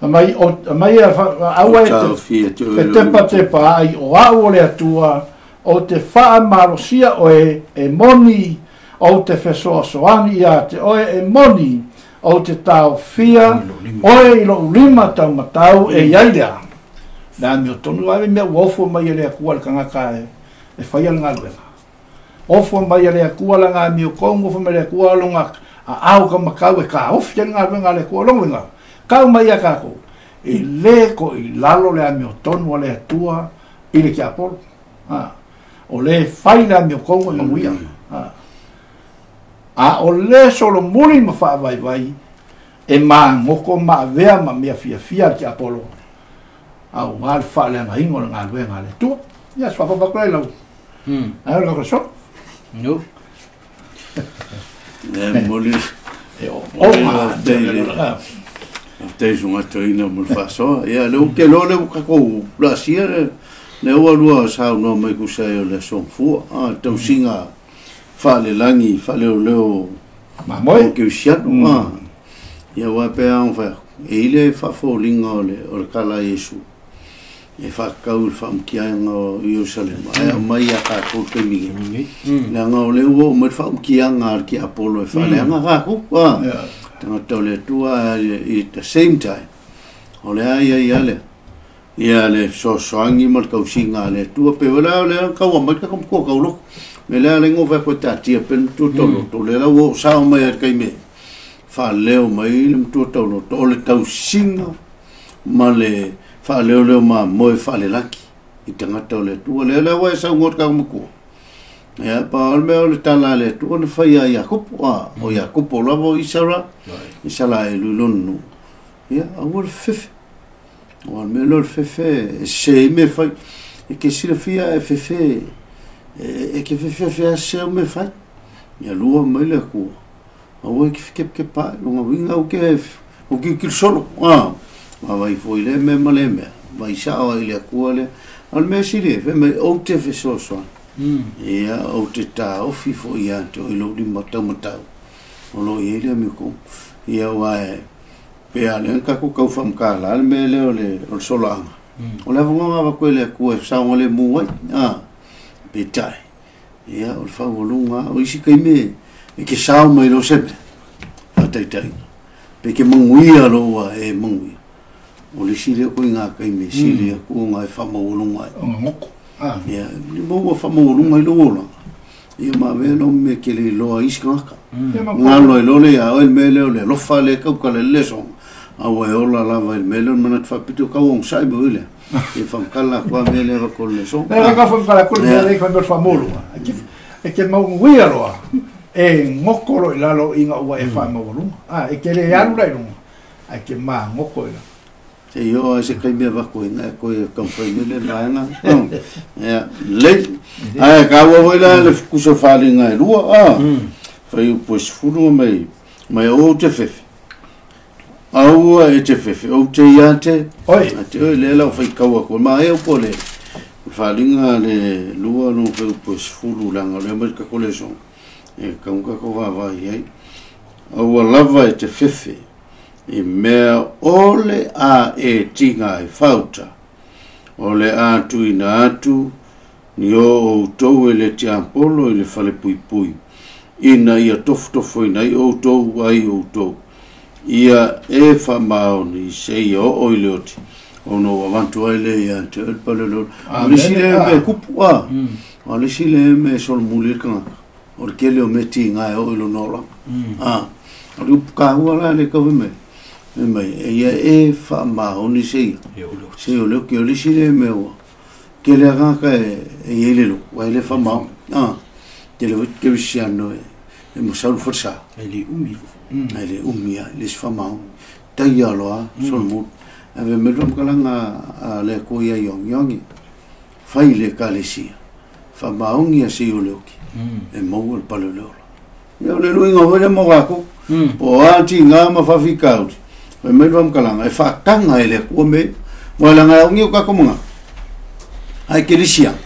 Mai o mai aua e te tepa tepa ai o au o le Atua o te faamalosia oe e moni o te fesoasoani ia te oe e moni o te taofia oe i lou lima taumatau e iai lea. Le amiotonu ave mea ua ofo mai e le Atua le tagata e faia le galuega. Ofo mai e le Atua laga amiotogu, ofo mai e le Atua loga aao taumatau e taofi ai le galuega a le Atua. O lona uiga, tau mai ia tatou, e lē toʻilalo le amiotonu a le Atua i le tiapolo. O lē fai le amiotonu e manuia. A o lē solomuli ma faavaivai e magoto ma avea ma mea fiafia le tiapolo auā le faaleagaina o le galuega a le Atua. Ia se faaopoopo atu lea i lau ae o le kakaso. No. E moli E o o te sunga toina mo le faasoa. Ia le uke loa le ua tatou laasia le le ua lua saunoa mai tusa ai o le aso gafua, a tausiga faalelagi faaleoleo mamoe o kerisiano a. Ia aua e pei lava ona fai atu, e i ai le faafoliga o le o le tala a Iesu e faatatau i le faamatikaina o Ierusalema ae aumai ia tatou i le taimi nei. Leaga o lea ua oo mai le faamatikaga a le tiapolo e faaleaga tatou, a tagata o le Atua, ae at the same time, o lea e i ai lava le ia le fesoasoani ma le tausiga a le Atua. Pei o lea o lea na tau aumai le tatou matua tauloto. O le mea lea ala ai ona fai atu e taatia pea le matua tauloto, o lea la ua oo sao mai lava i le taimi e faaleo mai le matua tauloto, o le tausiga ma le faaleoleo mamoe faalelagi i tagata o le Atua. Lea la ua e saunoa i le tatou matua, ia pa o le mea o le tala a le Atua na faia a Iakopo, a o Iakopo lava o Isara, Isaraelu i lona nuu, ia aua le fefe. Aua o le mea lea o le fefe e sese ai mea fai. E te silafia e fefe, e te fefe lava sese au mea fai. Ia lua mai le Atua, aua e te fekepakepa ai, lona uiga aua te tilotilo solo, a vaavaai foi i lea mea ma lea mea, vaai sao ai i le Atua lea. A o le mea sili e fai mai, ou te fesoasoani, ia, ou te taofi foi ia te oe i lou lima taumatau, o lo o i ai le amiotonu. Ia, aua e pei lava o lea na tatou tau faamatala le mea lea o le solaaga, o le avanoa na avatu e le Atua e saogalemu ai, a, peitai, ia, o le faualuga lava. O isi taimi e te sao mai loa se mea, faataitaiga, pe te manuia loa ua e manuia, o le isi lea ituaiga taimi e sili atu ona e faamaualuga ai. Ona goto. Ia, ma ua faamaualuga ai lou olaga, ia ma avea lou mea e te le iloa ai isi tagata. Galo ai loa lea ia oe le mea lea o le alofa lea e tautala i le lesona, a ua e ola lava i le mea lea o le manatu faapito, tau onosai mai foi lea, ia faamatala atu lava mea lea e avatu o le lesona. Lea ka faamatala atu le mea lea fai mai o le faamaualuga. E te manuia loa, e goto loa i lalo ina ua e faamaualuga. E te le alu la i luga, ae te magoto i lalo. Se i oo lava i se taimi e avatu ai, na e toe taumafai mai lea vaega. Ia, lelei. Ae taua foi la le tusa o faaaliga e lua, a. Fuaiupu e 10 mai, mai aua ou te fefe. Aua e te fefe, ou te ia te. Oi. A te oi, lea la o faitau atu. Ma e upu o le faaaliga le lua lona fuaiupu e 10, leaga o lea mai le tatou lesona, e tatau ona tatou vaavaai i ai. Aua lava e te fefe i mea o le a e tiga ai fauta, o le a tuuina atu ni o outou e le tiapolo i le falepuipui, ina ia tofotofoina ai outou ai outou, ia e faamaoni seia oo i le oti, ona ua avatu ai lea ia te oe le pale o le ola. O le isi lea mea e kupu, a, o le isi lea mea e solomuli ai le tagata, o le tele o mea tiga e oo i lona olaga. A, o le upu taua la lea e tau fai mai, fai mai, ia e faamaoni seia, seia o le oti. O le isi lea mea ua tele lava tagata e i ai le loto, ae le faamaoni. A, tele foi kerisiano e masau le falesa. E le umi. Ae le umi lava, e le se faamaoni. Taia loa solomuli. Ae fai mai le faamatalaga a le Atua ia Ioane, Ioane, fai i le Ekalesia, faamaoni ia seia o le oti, e maua le pale o le ola. Ia o le luiga foi lea mo tatou. Po o a tiga ma faafitauli, fai mai le faamatalaga, e faataga e le Atua mea ia. Aua leaga e aogi o tatou manatu, ae kerisiano,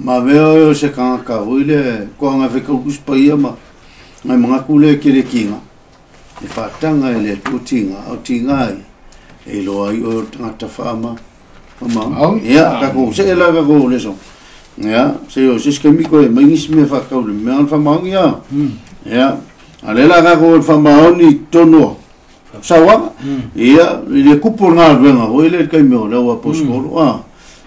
ma avea oe o se tagata foi lea toaga e faitau Tusi Paia ma nai manatu lea e tele tiga, e faataga e le Atua tiga, a o tiga ia, E iloa ai oe o le tagata faama faamaoni. Ia, tatou see la tatou leso. Ia, se o se isi taimi toe aumai nisi mea faatau i le mea o le faamaoni a. Ia, a o lea la tatou o le faamaoni i totonu o sauaga. Ia, i le kupu o le galuega foi lea i le taimi o le au aposetolo a.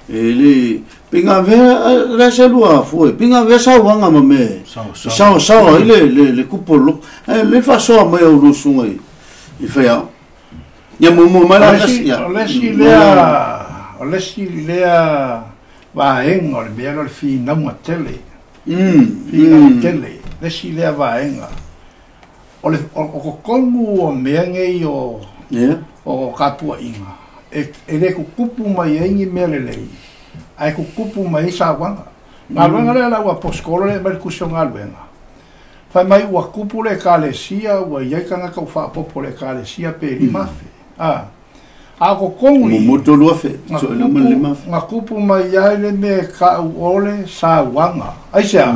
E le pe na avea la se lua fue, pe na avea sauaga ma mea e saosaoa ai le kupu o le loto. Ae le faasoa mai au lua susuga i faiaoga. Ia muamua mai la tasi. Ia. O le isi lea vaega o le mea lea o le finauga tele. Finauga tele. Le isi lea vaega. O le o totonu o mea nei o o tapuaiga, e le tutupu mai ai ni mea lelei, ae tutupu mai ai sauaga. Galuega lea a le au aposetolo lea e aumai le Tusi o Galuega, fai mai ua tupu le Ekalesia, ua i ai tagata ua faaopoopo i le Ekalesia pe 5,000. A, a o totonu i i, Muamua 3,000, sue lima le 5,000. na tupu mai ai le mea e tau o le sauaga. Aisea?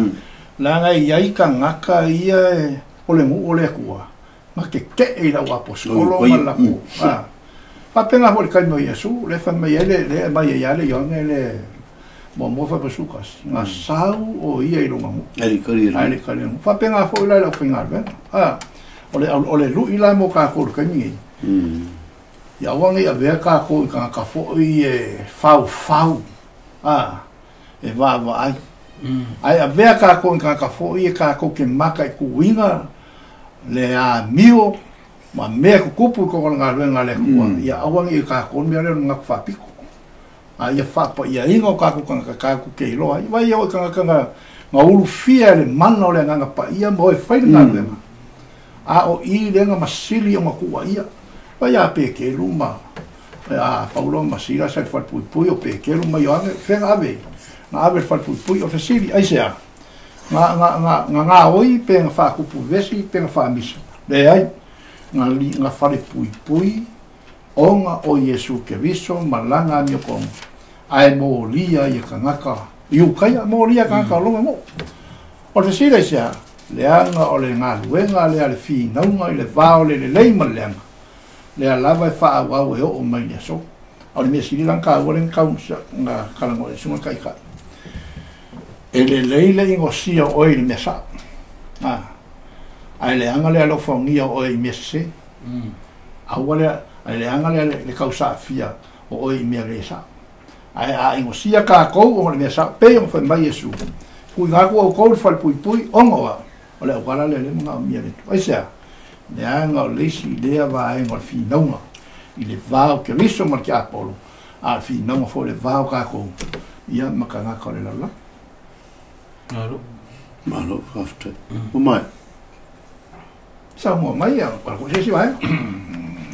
Leaga e i ai tagata ia o le nuu o le Atua, na tetee i le au aposetolo ma le latou. A, faapena foi i le taimi o Iesu, lea e fai mai ai le, lea e aumai ai lava le Ioane le muamua fai mai Sukasi, na sau o ia i lona nuu. Ae le i kali e le Ae le i kali e le nuu. Faapena foi la i le aufaigaluega. A, o le lui la mo tatou i le taimi nei, ia aua ne i avea tatou i tagata foi e faufau, a, e vaavaai. Ae avea tatou i tagata foi e tatou te mataituina le amio ma mea tutupu i totonu o le galuega a le Atua, ia aua ne i tatou le mea lea o le manatu faapito. A ia faapaiaina o tatou tagata tatou te iloa ai. Vai ia oe tagata na ulufia e le mana o le Agaga Paia ma oe fai le galuega. A o i lea na masili ona tuuaia. Vai ia Petelu ma a Paulo ma Silasa i le falepuipui o Petelu ma Ioane, fea na ave ai? Na ave i le falepuipui o fesili, aisea? Na, na, na, na gaoi pe na faatupu vesi pe na faamisa? Leai, na, na falepuipui ona o Iesu Keriso ma lana amiotoga, ae molia ia tagata Iutaia, molia tagata o lona nuu. O le fesili aisea? Leaga o le galuega lea a le finauga i le va o le lelei ma le leaga, lea lava e faaauau e oo mai i le aso. A o le mea sili la ona taua lea na tau na talanoa i le susuga Taitai, e lelei le inosia o oe i le mea sao, a, ae leaga le alofagia o oe i mea sese. Aua lea, ae leaga lea le tausaafia o oe i mea le sao. Ae a inosia tatou ona o le mea sao, pei ona fai mai Iesu, Tuuina atu outou i le falepuipui ona o au, o le auala lea lea manaomia e le Atua. Aisea? Leaga o le isi lea vaega o le finauga i le va o Keriso ma le tiapolo, a o le finauga foi o le va o tatou ia ma tagata o le lalolagi. Malo. Malo, faafetai. Ua maea? Saunoa mai, o le a foi se isi vaega.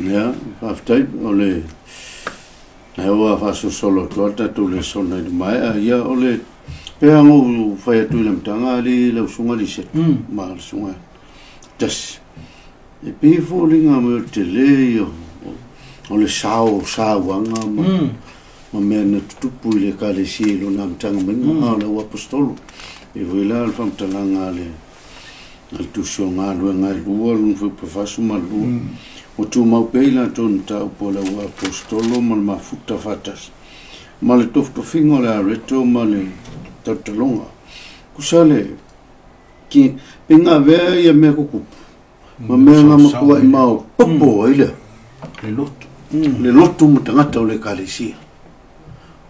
Ia, faafetai. O le lea ua faasolosolo atu lava le tatou lesona i le maea. Ia, o le pei lava ona ou fai atu i le amataga, alii lau susuga Liseta ma le susuga Tasi. E pei e foliga mai o le tele ia o le sao o sauaga ma mea na tutupu i le Ekalesia i lona amataga maiga, a o le au aposetolo. E pei foi la o le faamatalaga a le Tusi o Galuega e lua, lona fuaiupu e 42, ua tumau pea i latou i le mataupu a le au aposetolo ma le mafuta faatasi, ma le tofotofiga o le areto ma le talotaloga. Tusa le ki, pe na avea ia mea tutupu, ma mea na matuai maopoopo ai le Le lotu. Le lotu ma tagata o le Ekalesia.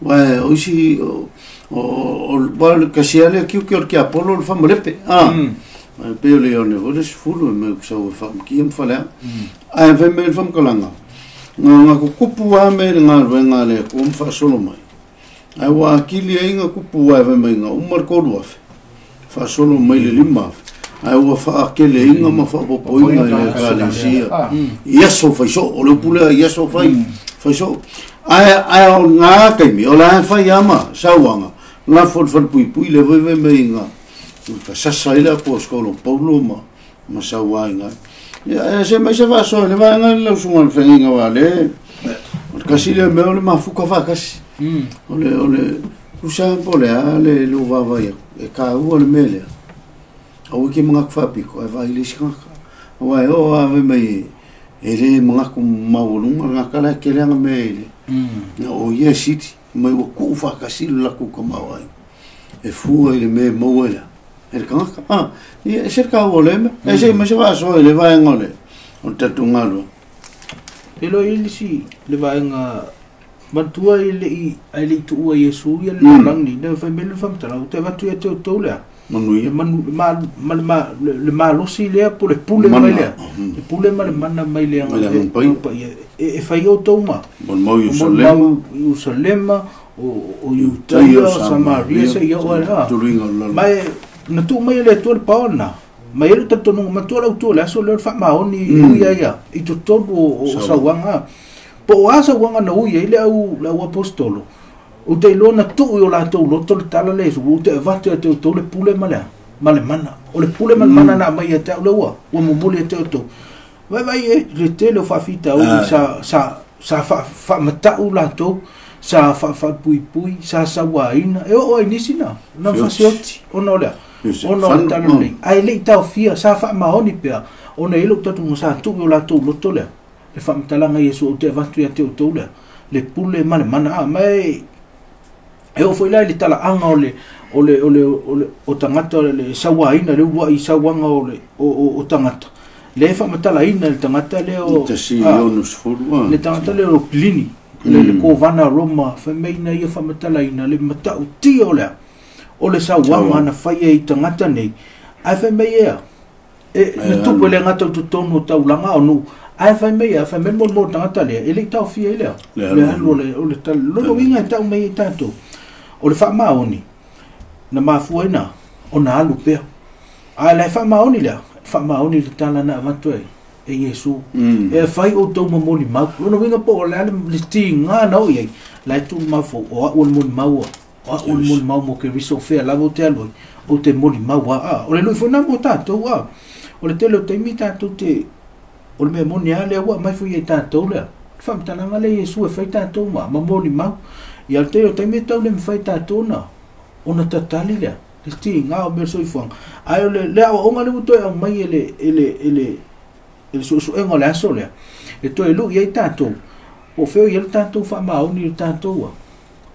Aua o isi, o, o, o le kasi lava le akiuki o le tiapolo o le faamalepe. A, e pei o le Ioane foi le 10 e mai sau e faamakia ma faleaga. Ae fai mai le faamatalaga, na tutupu lava mea i le galuega a le Atua ma faasolo mai. Ae ua atili ai na tupu ae fai mai na uma le 3,000, faasolo mai le 5,000, ae ua faateleina ma faaopoopoina i le Ekalesia i aso fai soo. O le upu lea i aso fai, fai soo. Ae, ae o ngā taimi, o la e fai lava ma sauaga, lafo i le falepuipui le foi fai mai na ka sasa ai le aposetolo Paulo ma sauaina ai. Ia, e se mai se faasoa i le vaega lea lau susuga i le feagaiga aua o lea, o le tasi lea mea o le mafuta faatasi. O le tusa po o le a le lou vaavaai atu, e taua le mea lea. Aua e te manatu faapito ae vaai i le isi tagata. Aua e oo lava fai mai E lē manatu maualuga le gata la e tele aga mea i le na o ia e sili mai ua tu'u fa'atasi le latou tamaoaiga e fua i le mea e maua i le e le tagata a ia e se le taua o lea mea e se'i mai se fa'asoa i le vaega o le o le tatou galuega. E lo i lisi le vaega manatua i le'i ae le'i tu'ua Iesu ia le lalolagi nei na fai mai le faamatalaga ou te avatu ia te outou lea manuia manu ma ma le ma le malosi lea po le pule mai lea le pule ma le mana mai le Agaga Paia e fai outou ma molimau i Ierusalema Ierusalema o Iutaia o Samaria seia oo ai a ma e na tuu mai e le Atua le paoa lena ma e i ai lou talitonuga manatua le autu o le aso lea o le faamaoni ui ai a i totonu o sauaga po o a sauaga na ui ai le au le au aposetolo ou te iloa na tuu i o latou loto le tala lea Iesu ou te avatu ia te outou le pule ma le ma le mana o le pule ma le mana na aumai ia te au lea ua ua momoli ia te outou vaivai e le tele o faafitauli sa sa sa faamata'u latou sa faapuipui sa sauaina e oo ai nisi na na fasioti ona o lea ona o le tala lelei ae le i taofia sa faamaoni pea ona e i ai lou talitonuga sa tuu i o latou loto lea le faamatalaga Iesu ou te avatu ia te outou lea le pule ma le mana a ma e e oo foi la i le talaaga o le o le o le o le o tagata le sauaina le uluai sauaga o le o o, o tagata le e faamatalaina le tagata lea o le tagata lea o Pliny le, le kovana Roma fai mai na ia faamatalaina le matautia o lea o le sauaga na faia i tagata nei ae fai mai ea e na tupu e le gata i totonu o taulaga o nuu ae fai mai a fai mai le molimau o le tagata lea e le i taofia ai lea le alu o le o le tala lona uiga e tau mai ai tatou o le faamaoni na mafua ai na ona alu pea ae la e faamaoni lea faamaoni le tala na avatu ai e Iesu e fai outou ma molimau lona uiga po o le a le tiga na oo i ai la e tumau fou o au o le molimau o au o le molimau mo Keriso fea lava ou te alu ai ou te molimau a a o le lui foi lena mo tatou a o le tele o taimi tatou te o le mea moni a lea ua aumai foi ia i tatou lea le faamatalaga lea Iesu e fai tatou ma ma molimau ia o le tele o taimi e tau le mafai e tatou ona ona tatali lea le tiga o mea o le soifuaga ae o le le aoaoga lea ua toe aumai e le e le e le e le suesuega o le aso lea e toe lui ai tatou po o fea o i ai le tatou faamaoni i le tatou a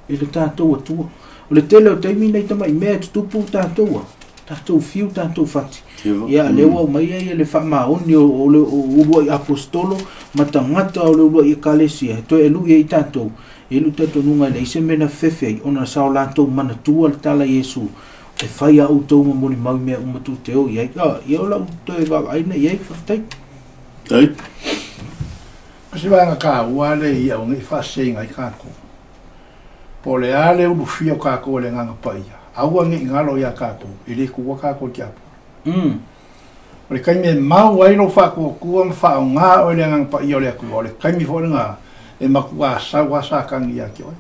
i le tatou Atua. O le tele o taimi nei tamai mea e tutupu tatou a, tatou fiu, tatou fati. Ia, lea ua aumai ai le faamaoni o le uluai aposetolo ma tagata o le uluai ekalesia e toe elui ai tatou. E i ai lou talitonuga e leai se mea na fefefe ai ona sa o latou manatua le tala a Iesu e fai a outou ma molimau i mea uma tou te o i ai. Ia, o lau toe vaavaai lena i ai. Faafetai. Faafetai. O se vaega taua lea ia aua ne i faaseseiga ai tatou. Po o le a le ulufia o tatou e le Agaga Paia, aua ne i galo ia tatou, e le tuua tatou i le tiapolo. O le taimi e mau ai lou faatuatua ma faaaoga oe e le Agaga Paia o le Atua, o le taimi foi lena e matuā sau lava Satani ia te oe.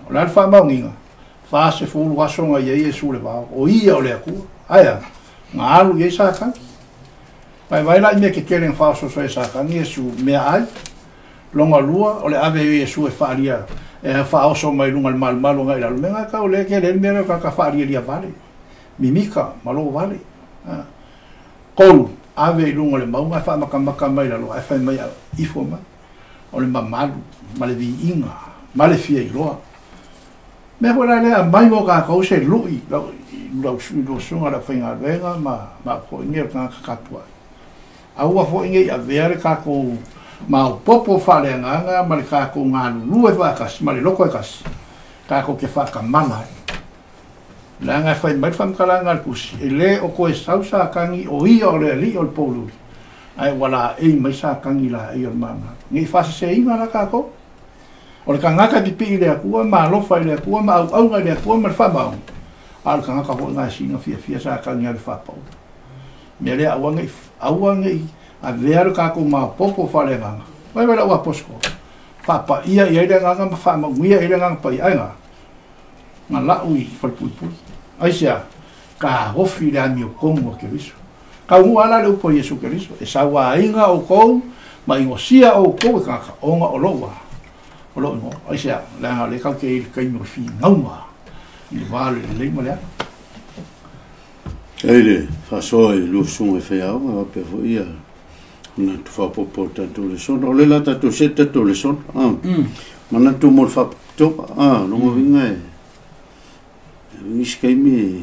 O le a le faamaoniga? 40 aso na i ai Iesu i le vao, o Ia o le Atua. Ae a? Na alu i ai Satani. Vaevae la i mea tetele na faaosooso ai e Satani Iesu, meaai. Lona lua, o le ave ai o Iesu e faaalia, e faaoso mai luga o le malumalu agai i lalo, mea na tau lea tele ai le mea lea o le tagata faalialia vale, mimita, malo vale. 3, ave i luga o le mauga ae faamatamata mai lalo ae fai mai ifo mai. O le mamalu ma le viiga ma le fia iloa. Mea foi la lea aumai mo tatou se lui i lau susuga i le aufaigaluega ma au foi nei o le tagata tapuai. Aua foi ne i avea le tatou maopoopo faaleagaga ma le tatou galulue faatasi ma le loto e tasi tatou te faatamala ai. Leaga e fai mai le faamatalaga a le Tusi, e le o toe sau Satani o ia o le alii o le polouli, ae ua laei mai Satani i laei o le malumalu. Ne i faaseseina la tatou. O le tagata e pipii i le Atua ma alofa i le Atua ma auauna i le Atua ma le faamaoni, a o le tagata foi lena e sina fiafia Satani alu faapaula. Mea lea aua nei aua nei avea le tatou maopoopo faaleagaga. Vaivai lau apositolo, faapaia i ai le agaga ma faamauia i ai le agaga paia. Ai na, na lau i falepuipui. Aisea? Taofi le amiotonu a Keriso. Taunuu lava la le upu a Iesu Keriso, e sauaina outou ma inosia outou e tagata, ona o lou a, o lou igoa. Aisea? Leaga o lea tatou te i ai i le taimi o le finauga i le va o le lelei ma le ala. E i le faasoa i lua susuga i faiaoga faapea foi ia Manatu faaopoopo o le tatou lesona. O le la tatou se tatou lesona. Manatu mo le faapitoga. Lona uiga e nisi taimi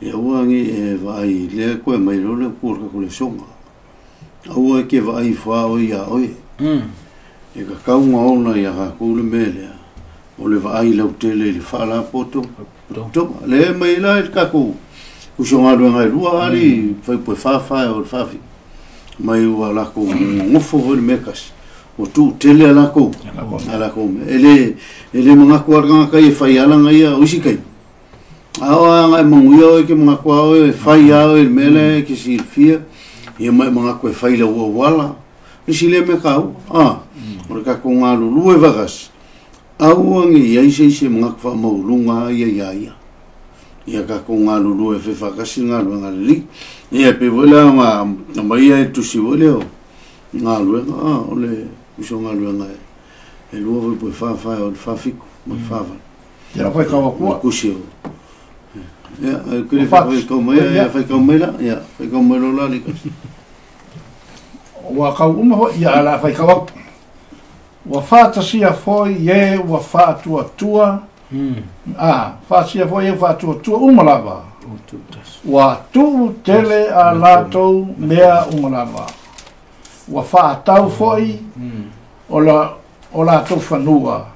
e aua ne i e vaai lea koe mai loa le upu o le tatou lesoga. Aua e te vaai ifo a oe ia oe. E tatau ona ona ia tatou le mea lea o le vaai lautele i le faalapotopotoga. Lea e mai la i le tatou usogaluega e lua ali faipu e 4 4 o le 4 mai ua lakou nofo foi le mea tasi. Ua tuutele a lakou mea. E le manatu a le tagata ia e fai ala ia o isi taimi. A o a ngai manuia oe ke manatu a oe e fai a oe le mea lea e ke silafia. Ia mai manatu e fai lau auala. Nisi lea mea kau. O le tatou galulue faatasi. Aua ne i ai se isi e manatu faamaualuga ia ia ia. Ia tatou galulue e faatasi le galuega lelei. Ia pe foi la na mai ia e tusi foi lea o galuega. O le uso galuega e lua foi po e 4 4 o le 4 7 ma le 4 8. Ia fai kau akua. Kusi o. Ia, kele fai kau mai, ia fai kau mai la, ia fai kau mai lo la li. Ua kau uma ho ia ala fai kau aku. Ua faatasia foi e ua faatuatua. Faatasia foi e ua faatuatua uma lava. Ua tuu tele a latou mea uma lava. Ua faatau foi o latou fanua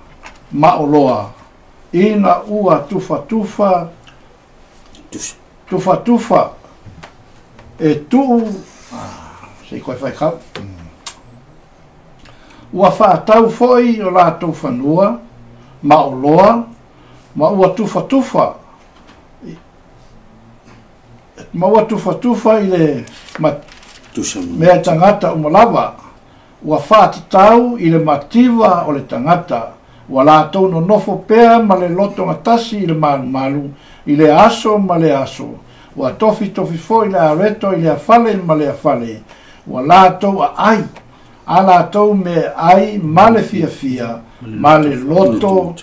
ma oloa. Ina ua tufatufa tufatufa e tuu se koe fai kau. Ua faatau foi o latou fanua ma oloa ma ua tufatufa i le mea tagata uma lava. Ua faatatau i le mativa o le tagata. Ua latou nonofo pea ma le loto gatasi i le malumalu i le aso ma le aso. Ua tofitofi foi le areto i le afale ma le afale. Ua latou aai a latou me ai ma le fiafia ma le loto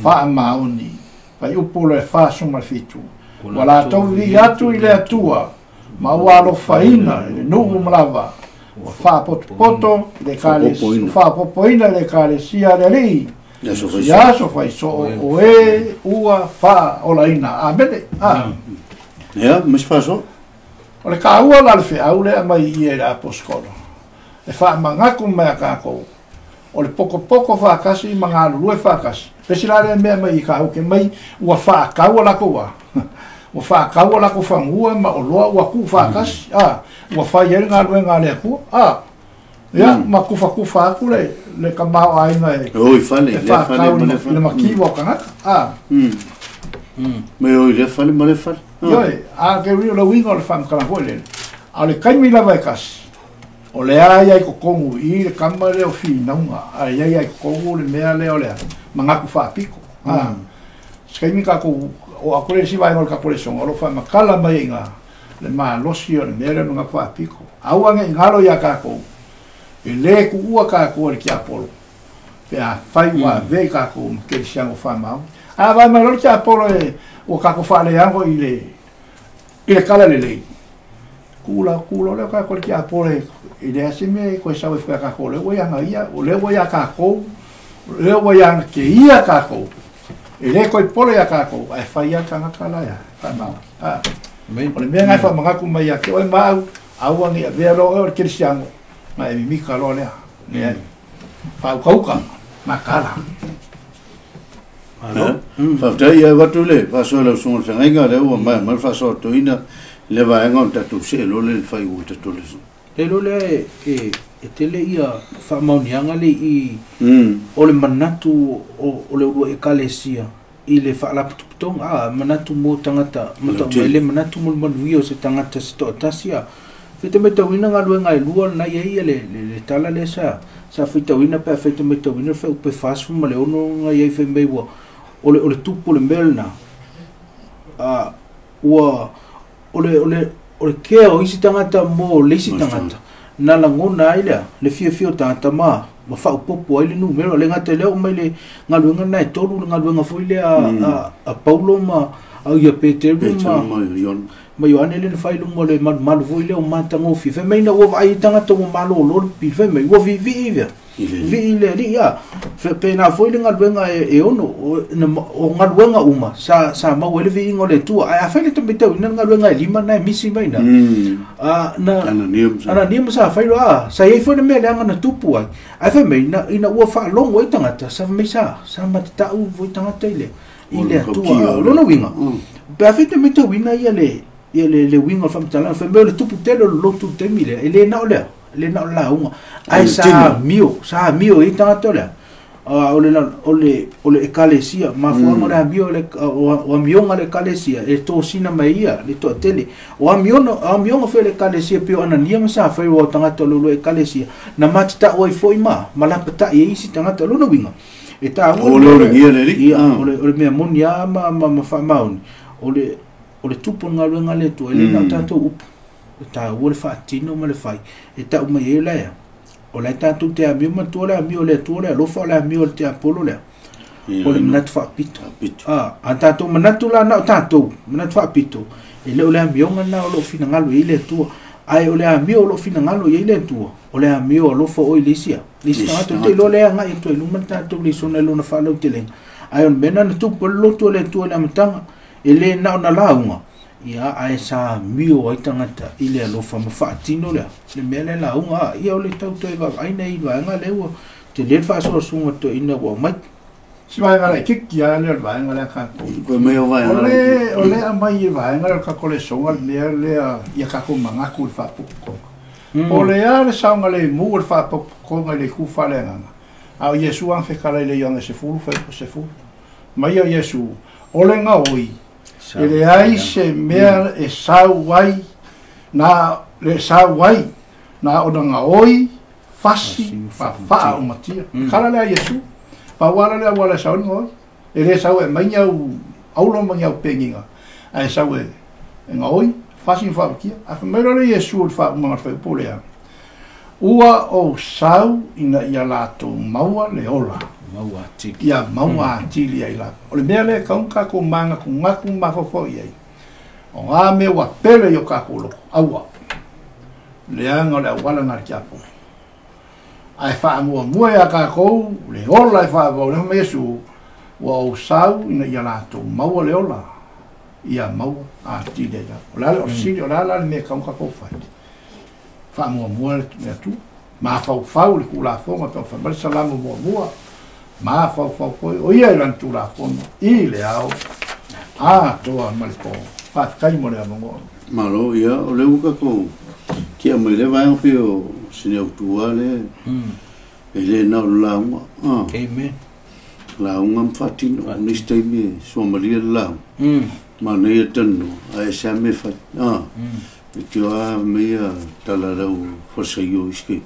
faamaoni. Fai upu le 47. Ua latou vivii atu i le Atua ma ua alofaina i le nuu ma lava. Ua faapotopoto i le faapopoina i le ekalesia a le Alii. Ia aso faisoo o e ua faaolaina. Amene. Ia, ma se faasoa. O le kaua la le feau lea mai ia i le aposetolo. E faamagaku mai a kākou. O le pokopoko faakasi ma galulue faakasi. Pesi la lea mea mai i kāuke mai ua faakaua lakou a. Ua faakaua lakou fagua ma oloa ua kuu faakasi. Ua fai ai le galuega a le Atua. Ia, ma kufakufa aku le kamao aiga e. Oi fale, le fale ma le fale. Le makiwa o tagata. Me oi le fale ma le fale. Ioe, a ke rio le uiga o le whamakala foi lele. A le kaimi lava e kasi. O le ai ai kokongu i le kama leo whinaunga. A ai ai kokongu le mea leo lea. Mangaku whaapiko. Skaimi kako o akore si vai o le kako le songa. O lo whamakala mai inga. Le malosi o le mea leo mangaku whaapiko. Aua nge ingalo ia kako. E le kuua kako le kia polo. Pe a whai ua vei kako ke siango whamau. A vai mai lori kia polo e o kako whaaleango i le kala le lei. Kula leo kako le kia polo e le asime e koe sawe whea kako leo ia nga ia, o leo ia kako, leo ia ke ia kako. E le koe polo ia kako, a e whai ia tangata la ia, whamau. O le mea ngai whamangaku mai ia ke oe maau, aua ngi a vea lo o le kerisiango. Ma e mimika loa lea, lea whaukauka, makala. Faafetai ia watu le faasoa lau susuga i le feagaiga lea ua mai mai le faasoa toina le vaega o le tatou see loa le le fai ua tatou le Le loa lea e tele ia faamaoniaga le i o le manatu o le ulua ekalesia i le faalapotopotoga manatu mo tagata matau mai le manatu mo le manuia o se tagata se toatasi a feite matauina galuega e lua lena ia ia le tala lea sa faitauina pe a feite matauina le faaupe 46 na iai fai mai ua o le tupu o le mea lena ua o le kea o isi tagata mo le isi tagata na lagona ai lea le fiafia o tagata ma faaopopo ai le numero le gata lea oo mai le galuega na e tolu le galuega foi lea a Paulo ma a ia Peteru ma Ma Ioane le na fai luga o le malumalu foi lea o matagofie. Fai mai ina ua vaai ai tagata ua malōlō le pipili. Fai mai ua viivii vea. Vii i le Alii a. Pena foi le galuega e ono o galuega uma sa maua ai le viiga o le Atua. Ae afai le tamaitauina le galuega e lima na e misi mai na. Na Anania ma Safaira a sa iai foi le mea leaga na tupu ai. Ae fai mai ina ua faalogo ai tagata sa fai mai sa matatau foi tagata i le Atua. O lona uiga pe afai te matauina ia le uiga o le faamatalaga fai mai o le tupu tele o le lotu i le taimi lea e le na o lea le na o lauga ae sa amio i tagata lea o le ekalesia mafuaga o le amio o amioga le ekalesia e tosina mai ia le toatele o amioga foi le ekalesia pei o Anania ma Safaira o tagata o le ekalesia na matatau ai foi ma lapatai ai isi tagata. O lona uiga e taua o le mea moni a ma faamaoni o le tupu o le galuega a le Atua e le na o tatou upu e taua le faatino ma le fai e tau mai ai lea o le tatou te amio matua le amio o le Atua le alofa o le amio o le tiapolo lea o le manatu faapito a tatou manatu la na o tatou manatu faapito e le o le amioga na o loo finagalo i le Atua ae o le amio o loo finagalo i le Atua o le amio alofa o i le isi tagata te iloa lea agai atu ai luma le tatou lesona i lona faalautelega ae o le mea na tupu le lotu o le Atua i le amataga e le na o na lauga ia ae sa amio ai tagata i le alofa ma faatino lea le mea le lauga ia o le tautoe vaavaai i vaega lea ua tele le faasoasoaga toeaina ua aumai. Si vaega le kiki a le vaega le kākou. Koe mai o vaega. O le aumai i vaega le kākou le soga le mea lea ia kākou mangaku i le faapopotoga. O le a le saoga le mu o le faapopotoga i le ku faaleagaga. A o Iesu ang fekala i le ioga sefulu fai po sefulu. Mai o Iesu, o le gaoi, e leai se mea e sau ai, na le sau ai, na ona gaoi, fasi, faafaa o matia. Kala lea Iesu. Pauala lea wala sau ngoi. E le sau e mai au aulo mai au penginga. Ai sau e ngoi, fasi fa kia. A fa mai le Iesu fa ma fa po lea. Ua o sau ina ia latou maua le ola. Maua atili. Ia maua atili ai la. O le mea le kaunga ko manga ku ngaku mafofo i ai. O ngā mea ua pele i o kākou loko. Aua. Leaga o le auala na le tiapo. Ae faamuamua ia kākou le ola e faavau le mai Iesu ua ou sau ina ia latou maua le ola. Ia maua atili ai la. O le ale o sili o le ala le mea kaunga kou fai. Faamuamua le mea tu. Mafaufau le kulafoga pe o faimai le salamo muamua. Mafaufau foi o ia i lana tulafono i le ao atoa ma le po. Faafetai mo le avanoa. Malo ia o le uka kou kia mai le vaega pei o sine autua le e le na o le lauga. Amen. Lauga ma faatino o nisi taimi e suamalia le lauga. Manaia tanoa ae se a mea fai. E tio a mea tala lau falesaio i sike.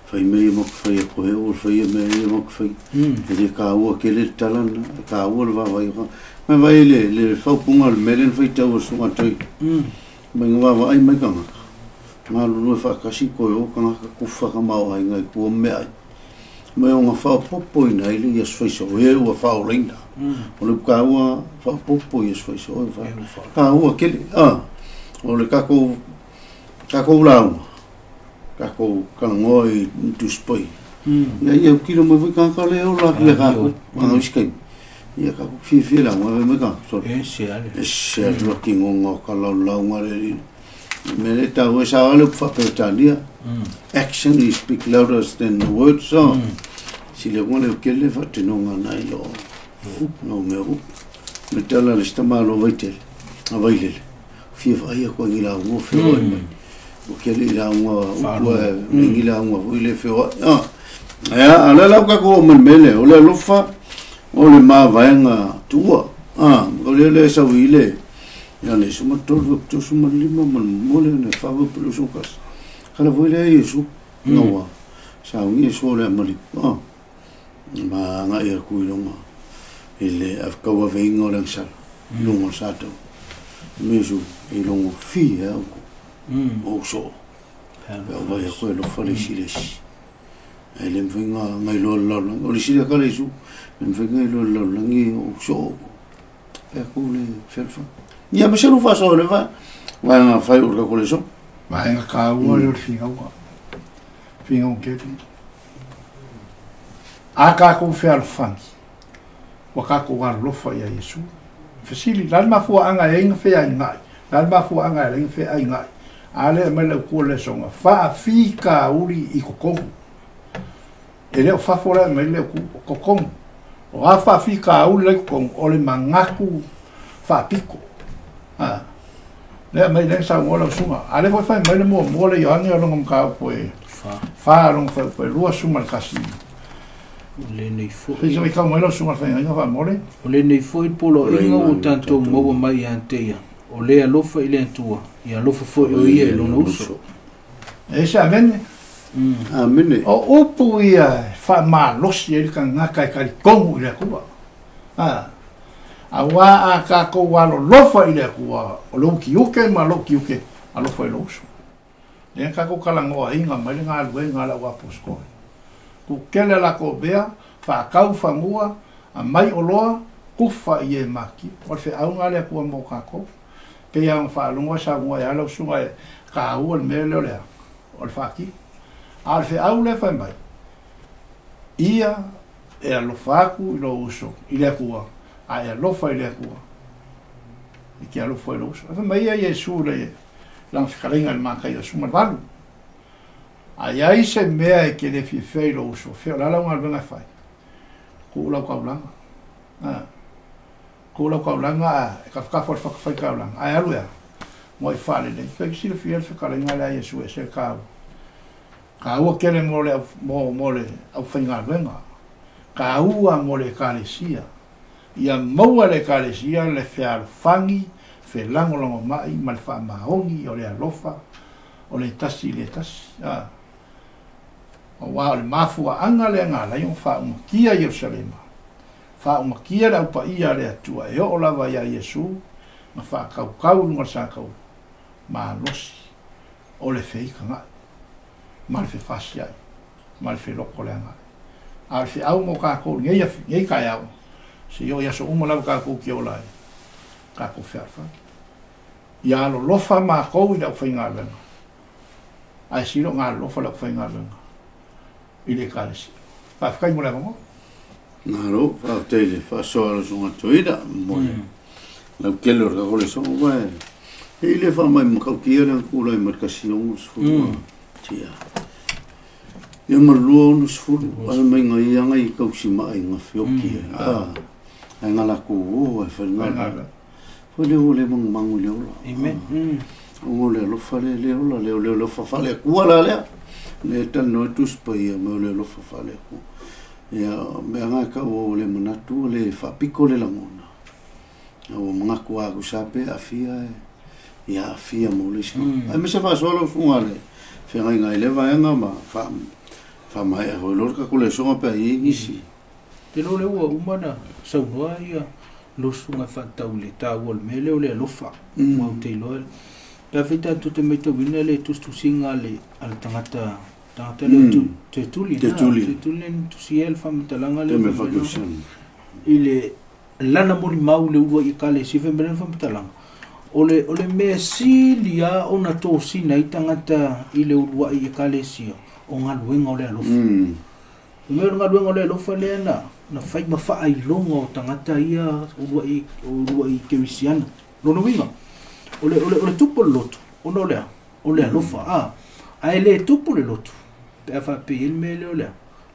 Fai mea ia makawhai a kohe o fai mea ia makawhai. E le kāua ke le talana, kāua le vāvai. Mai vai le whaupunga le mele na whaitau o sunga toi. Mai ngā vāvai mai kangaka. Ngā lulu e whakasi koe o kangaka kuwhaka mao ai ngai kua mea ai. Mai o ngā whaopopo ina i le ia swaisa o e ua whaoleina. O le kāua whaopopo ia swaisa o e kāua kele. O le kākou lauga. Kākou kalangoa i tuspoi. Ia ia kilo mai foi kākau le o la le kākou. Ngā uskai. Ia kākou whiwhi la ngā mai kākou. E se ale. E se ale ki ngonga o ka lau launga le rina. Me le tau e sa ale whapetania. Action is speak louder than the words. So. Si le ngā le kele whatinonga nai lo. No mea upu. Me tala le sitama lo vaitele. A vailele. Whiwhi ai a koe ngi lau ngō whiwhi mai. O kele i launga upua e ngi launga ui le whiwa. Ea, ala lau kako o manmele, o le alofa, o le māvaenga tua. O le le sau i le, ia le suma tolu, tu suma lima, man mole, ne whawa pulu sukas. Kala voi le Iesu, ngawa, sau ngi Iesu o le amali. Ma nga ia kui longa, i le afkaua veinga o le angsala, i longa o sātau. Iesu, i longa fi e au. O so. Pe o vai a koe lo whare siresi. E le mwhinga ngai loa lau. O le sira kare isu, le mwhinga ngai loa lau langi o so o ko. Pe ako le whelwha. Ia ma se lu faasoa le va vaega fai o le kakuleso. Vaega taua lea o le finauga. Finauga tele. A tatou fealofani, ua tatou alolofa ia Iesu. Fesili, o le a le mafuaaga e ai ona feainai? O le a le mafuaaga e ala ai ona feainai? A lea e aumai le autu o le lesona, faafitauli i totonu. E le o fafo la e aumai le autu, o totonu. O a faafitauli la i totonu, o le manatu faapito. A, lea aumai lea na saunoa lau susuga. A lea foi fai mai le muamua le Ioane o lona mataupu e 4 lona fuaiupu e 21. O lenei foi. Se i tau mai lau susuga i le faiga faamole. O lenei foi poloaiga ua tatou maua mai ia te ia, o le alofa i le Atua, ia alofa foi o ia i lona uso. E se amene. Amene. O upu ia e faamalosi ai le tagata e talitonu i le Atua. A, auā a tatou alolofa i le Atua, o lou tiute ma lou tiute, alofa i lou uso. Lea na tatou talanoaina mai le galuega a le au aposetolo. Kukele a latou mea, faatau fanua, aumai oloa, tufa i e makia. O le feauga a le Atua mo tatou. Pei lava ona faalogo e saunoa ai lava lau susuga e taua le mea lea o le a? O le faatino. A o le feau lea e fai mai, ia e alofa atu i lou uso i le Atua, a e alofa i le Atua, e te alofa i lou uso. E fai mai ia Iesu i le lana fetalaiga i le Mataio 18, A i ai se mea e te le fiafia i lou uso, fea o le a lau galuega e fai? Tuu lau taulaga. A, tuu lau taulaga a e tafatafa o le fatafaitaulaga, ae alu e a? Moe faalelei. Toe silafia le fetalaiga lea a Iesu e ese le taua. Taua tele mo le mo, mo le aufaigaluega. Taua mo le Ekalesia. Ia maua e le Ekalesia le fealofani, felagolagomai ma le faamaoni o le alofa o le tasi i le tasi. A, auā o le mafuaaga lea na ala ai ona faaumatia Ierusalema, faaumatia le Au Paia a le Atua e oo lava iā Iesu na faatautau i luga o le sataua malosi o le feitagaʻi ma le fefasiaʻi ma le felotoleagaʻi. A o le feau mo tatou i nei taeao, se i oo i aso uma lava tatou te ola ai, tatou fealofani. Ia alolofa matou i le aufaigaluega, ae sili ona alolofa le aufaigaluega i le Ekalesia. Faafetai mo le avanoa. Malo, faafetai i le faasoa a le Susuga Toeaina mo le lautele o le tatou lesona aua e i le faamai matautia lea na tulai mai le 160 tia. Ia ma le 260 ae mai na ia ngai tausimaai na feoki ai. Ae na latou o ai fai galuega. Foi lea ua le manumanu i le ola. Amen. Ona o le alofa lea le ola, lea o le alofa faale-Atua la lea. Lea e talanoa ai Tusi Paia mai o le alofa faale-Atua. Ia, o mea na e taua ua le manatu ua le faapito le lagona. A ua manatu lava tusa pe aafia e, ia aafia mo le isi tagata. Aemaise faasoa lau susuga le feagaiga i lea vaega ma faamaea foi loa le tatou lesona pe a i ai nisi. Te iloa o lea ua uma ona saunoa ia lou susuga e faatatau i le taua o le mea lea o le alofa. Aua ou te iloa, pe afai tatou te matauina le tusitusiga a le a le tagata tagata lea o Tertullian, Tertullian lea na tusia ai le faamatalaga lea fai mai i le lana molimau i le uluai Ekalesia, fai mai lana faamatalaga, o le o le mea sili lava ona tosina ai tagata i le uluai Ekalesia, o galuega o le alofa. O mea o le galuega o le alofa lea na na fai ma faailoga o tagata ia uluai uluai kerisiana. Lona uiga, o le o le o le tupu o le lotu, ona o le a? O le alofa, a. Ae le tupu le lotu pe a faapea e i ai le mea lea o le a?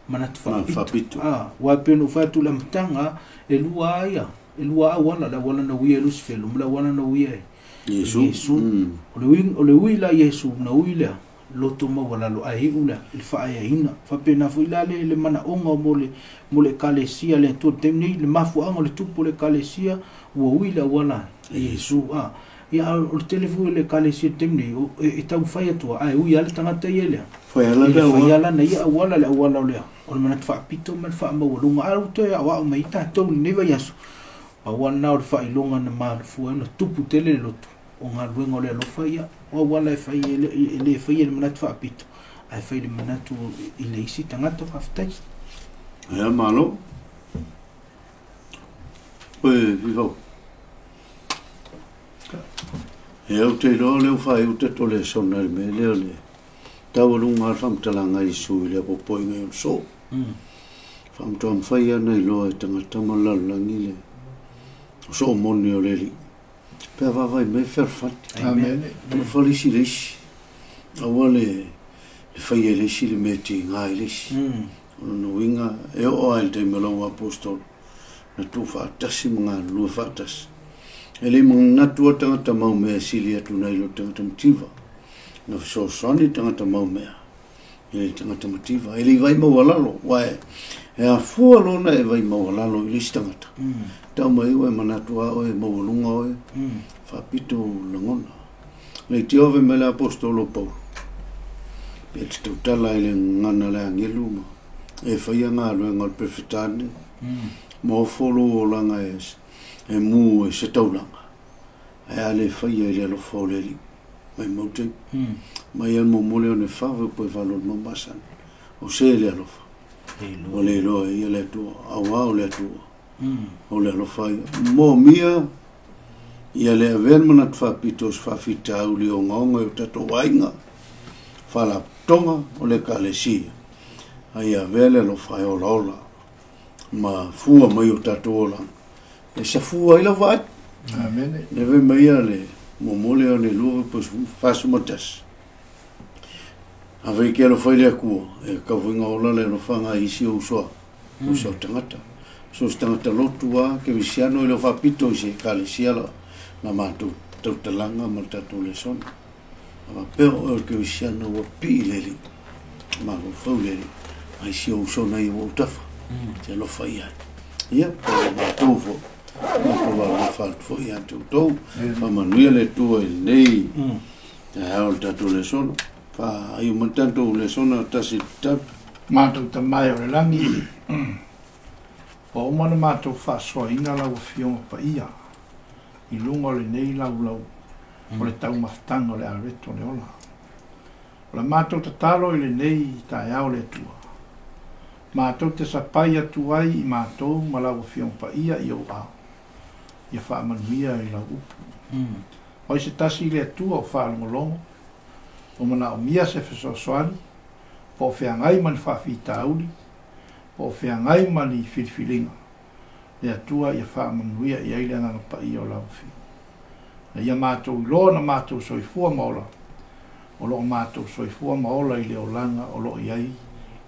Manatu faapito. A, aua e pei ona ou fai atu i le amataga, e lua lava ia, e lua lava auala, le auala na uia e Lusifelo ma le auala na uia e Iesu. O le ui, o le ui la Iesu na ui lea, loto maualalo ae iu lea i le faaeaina. Faapena foi la le, le manaoga mo le, mo le Ekalesia a le Atua i le taimi nei, le mafuaaga o le tupu o le Ekalesia, ua ui le auala e Iesu. A, ia, a o le tele foi o le Ekalesia i le taimi nei, o, e, e taumafai atu lava, ae ui lava le tagata ia i le a? Fai ala I le le fai auala. ala na ia auala, le auala o le a? O le manatu faapito ma le faamaualuga. A ua toe aoao mai ai tatou i lenei vaiaso, pau lava lena o le faailoga na mafua ai ona tupu tele le lotu. O galuega o le alofa ia, o auala e fai e le faia i le manatu faapito, ae fai i le manatu i le isi tagata. Faafetai. Ia, malo. Oe, Fifau. E au te iloa lea ua faaiu tatou lesona i le mea lea o le taualuga o le faamatalaga a Iesu i le apoapoaiga i ona soo. Faamatoa mafai lava ona iloa e tagata ma le lalolagi le soo moni o le Alii pe a vaavaai mai e fealofani. Amene. Alofa le isi i le isi. Aua le faia e le isi le mea e tiga ai le isi. O lona uiga, e oo lava i le taimi o lau aposetolo, na tuufaatasi ma galulue faatasi. E le i manatu lava tagata maumea e sili atu nai lo tagata mativa. Na fesoasoani tagata maumea i le tagata mativa. E le i vaai maualalo, aua e afua loa ona e vaai maualalo i le isi tagata. Tau mai ua e manatu lava oe e maualuga oe, faapito ou lagona. Leitioa fai mai le aposetolo o Paulo, pe te tautala i le gagana a le agelu ma e faia galuega o le Peretane, ma ofo lou olaga e mu e se taulaga, ae a le faia i le alofa o le Alii, maimau taimi. Mai a le muamua lea o le fa fai poe falo le mau masani, o se le alofa, ua le iloa e ia le Atua, auā o le Atua, o le alofa ia. Moomia ia le avea le manatu faapito o se faafitauli ogaoga i o tatou aiga, faalapotopotoga o le Ekalesia, a ia avea le alofa e olaola ma fua mai o tatou olaga e safua ai lau vaai. Amene. Le fai mai ia le muamua lea o le lua po 41. Afai e te alofa i le Atua, e tau ola le alofaga i isi ou uso a, uso a tagata. So se tagata lotu lava, kerisiano e le o faapito i se ekalesia la la matou tautalaga ma le tatou lesona. A faapea o oe o le kerisiano ua pii i le Alii, mafaufau i le Alii, a isi ou uso na ia ua ou tafa, e te alofa i ai. Ia, po o matou foi, matou alofa atu foi ia te outou. Faamanuia le Atua i lenei taeao i le tatou lesona. Faaiu mai le tatou lesona tasi i le tatalo. Matou Tama e o le lagi, ua uma ona matou faasoaina lau Afioga Paia i luga o lenei laulau o le taumafataga o le areto o le ola. O la matou tatalo i lenei taeao le Atua, matou te sapai atu ai i matou ma lau Afioga Paia i ou ao, ia faamanuia i lau upu. O ai se tasi le Atua o faalogologo, o manaomia se fesoasoani, po o feagai ma ni faafitauli, po o feagai ma ni filifiliga, le Atua ia faamanuia i ai le Agaga Paia o lau Afioga. Na ia matou iloa ona matou soifua ma ola, o lo o matou soifua ma ola i le olaga o lo o i ai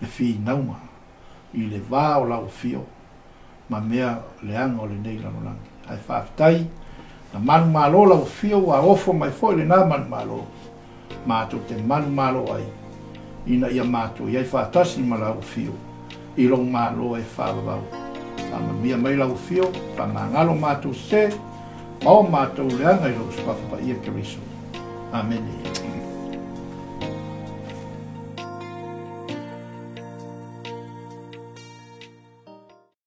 le finauga i le va o lau afio ma mea leaga o lenei lalolagi. Ae faafetai, na manumalo lau afio ua ofo mai foi lena manumalo, matou te manumalo ai, ina ia matou i ai faatasi ma lau afio i lou malo e faavavau. Faamanuia mai lau afio, faamagalo matou sese, ma o matou leaga i lou suafa paia Keriso. Amene.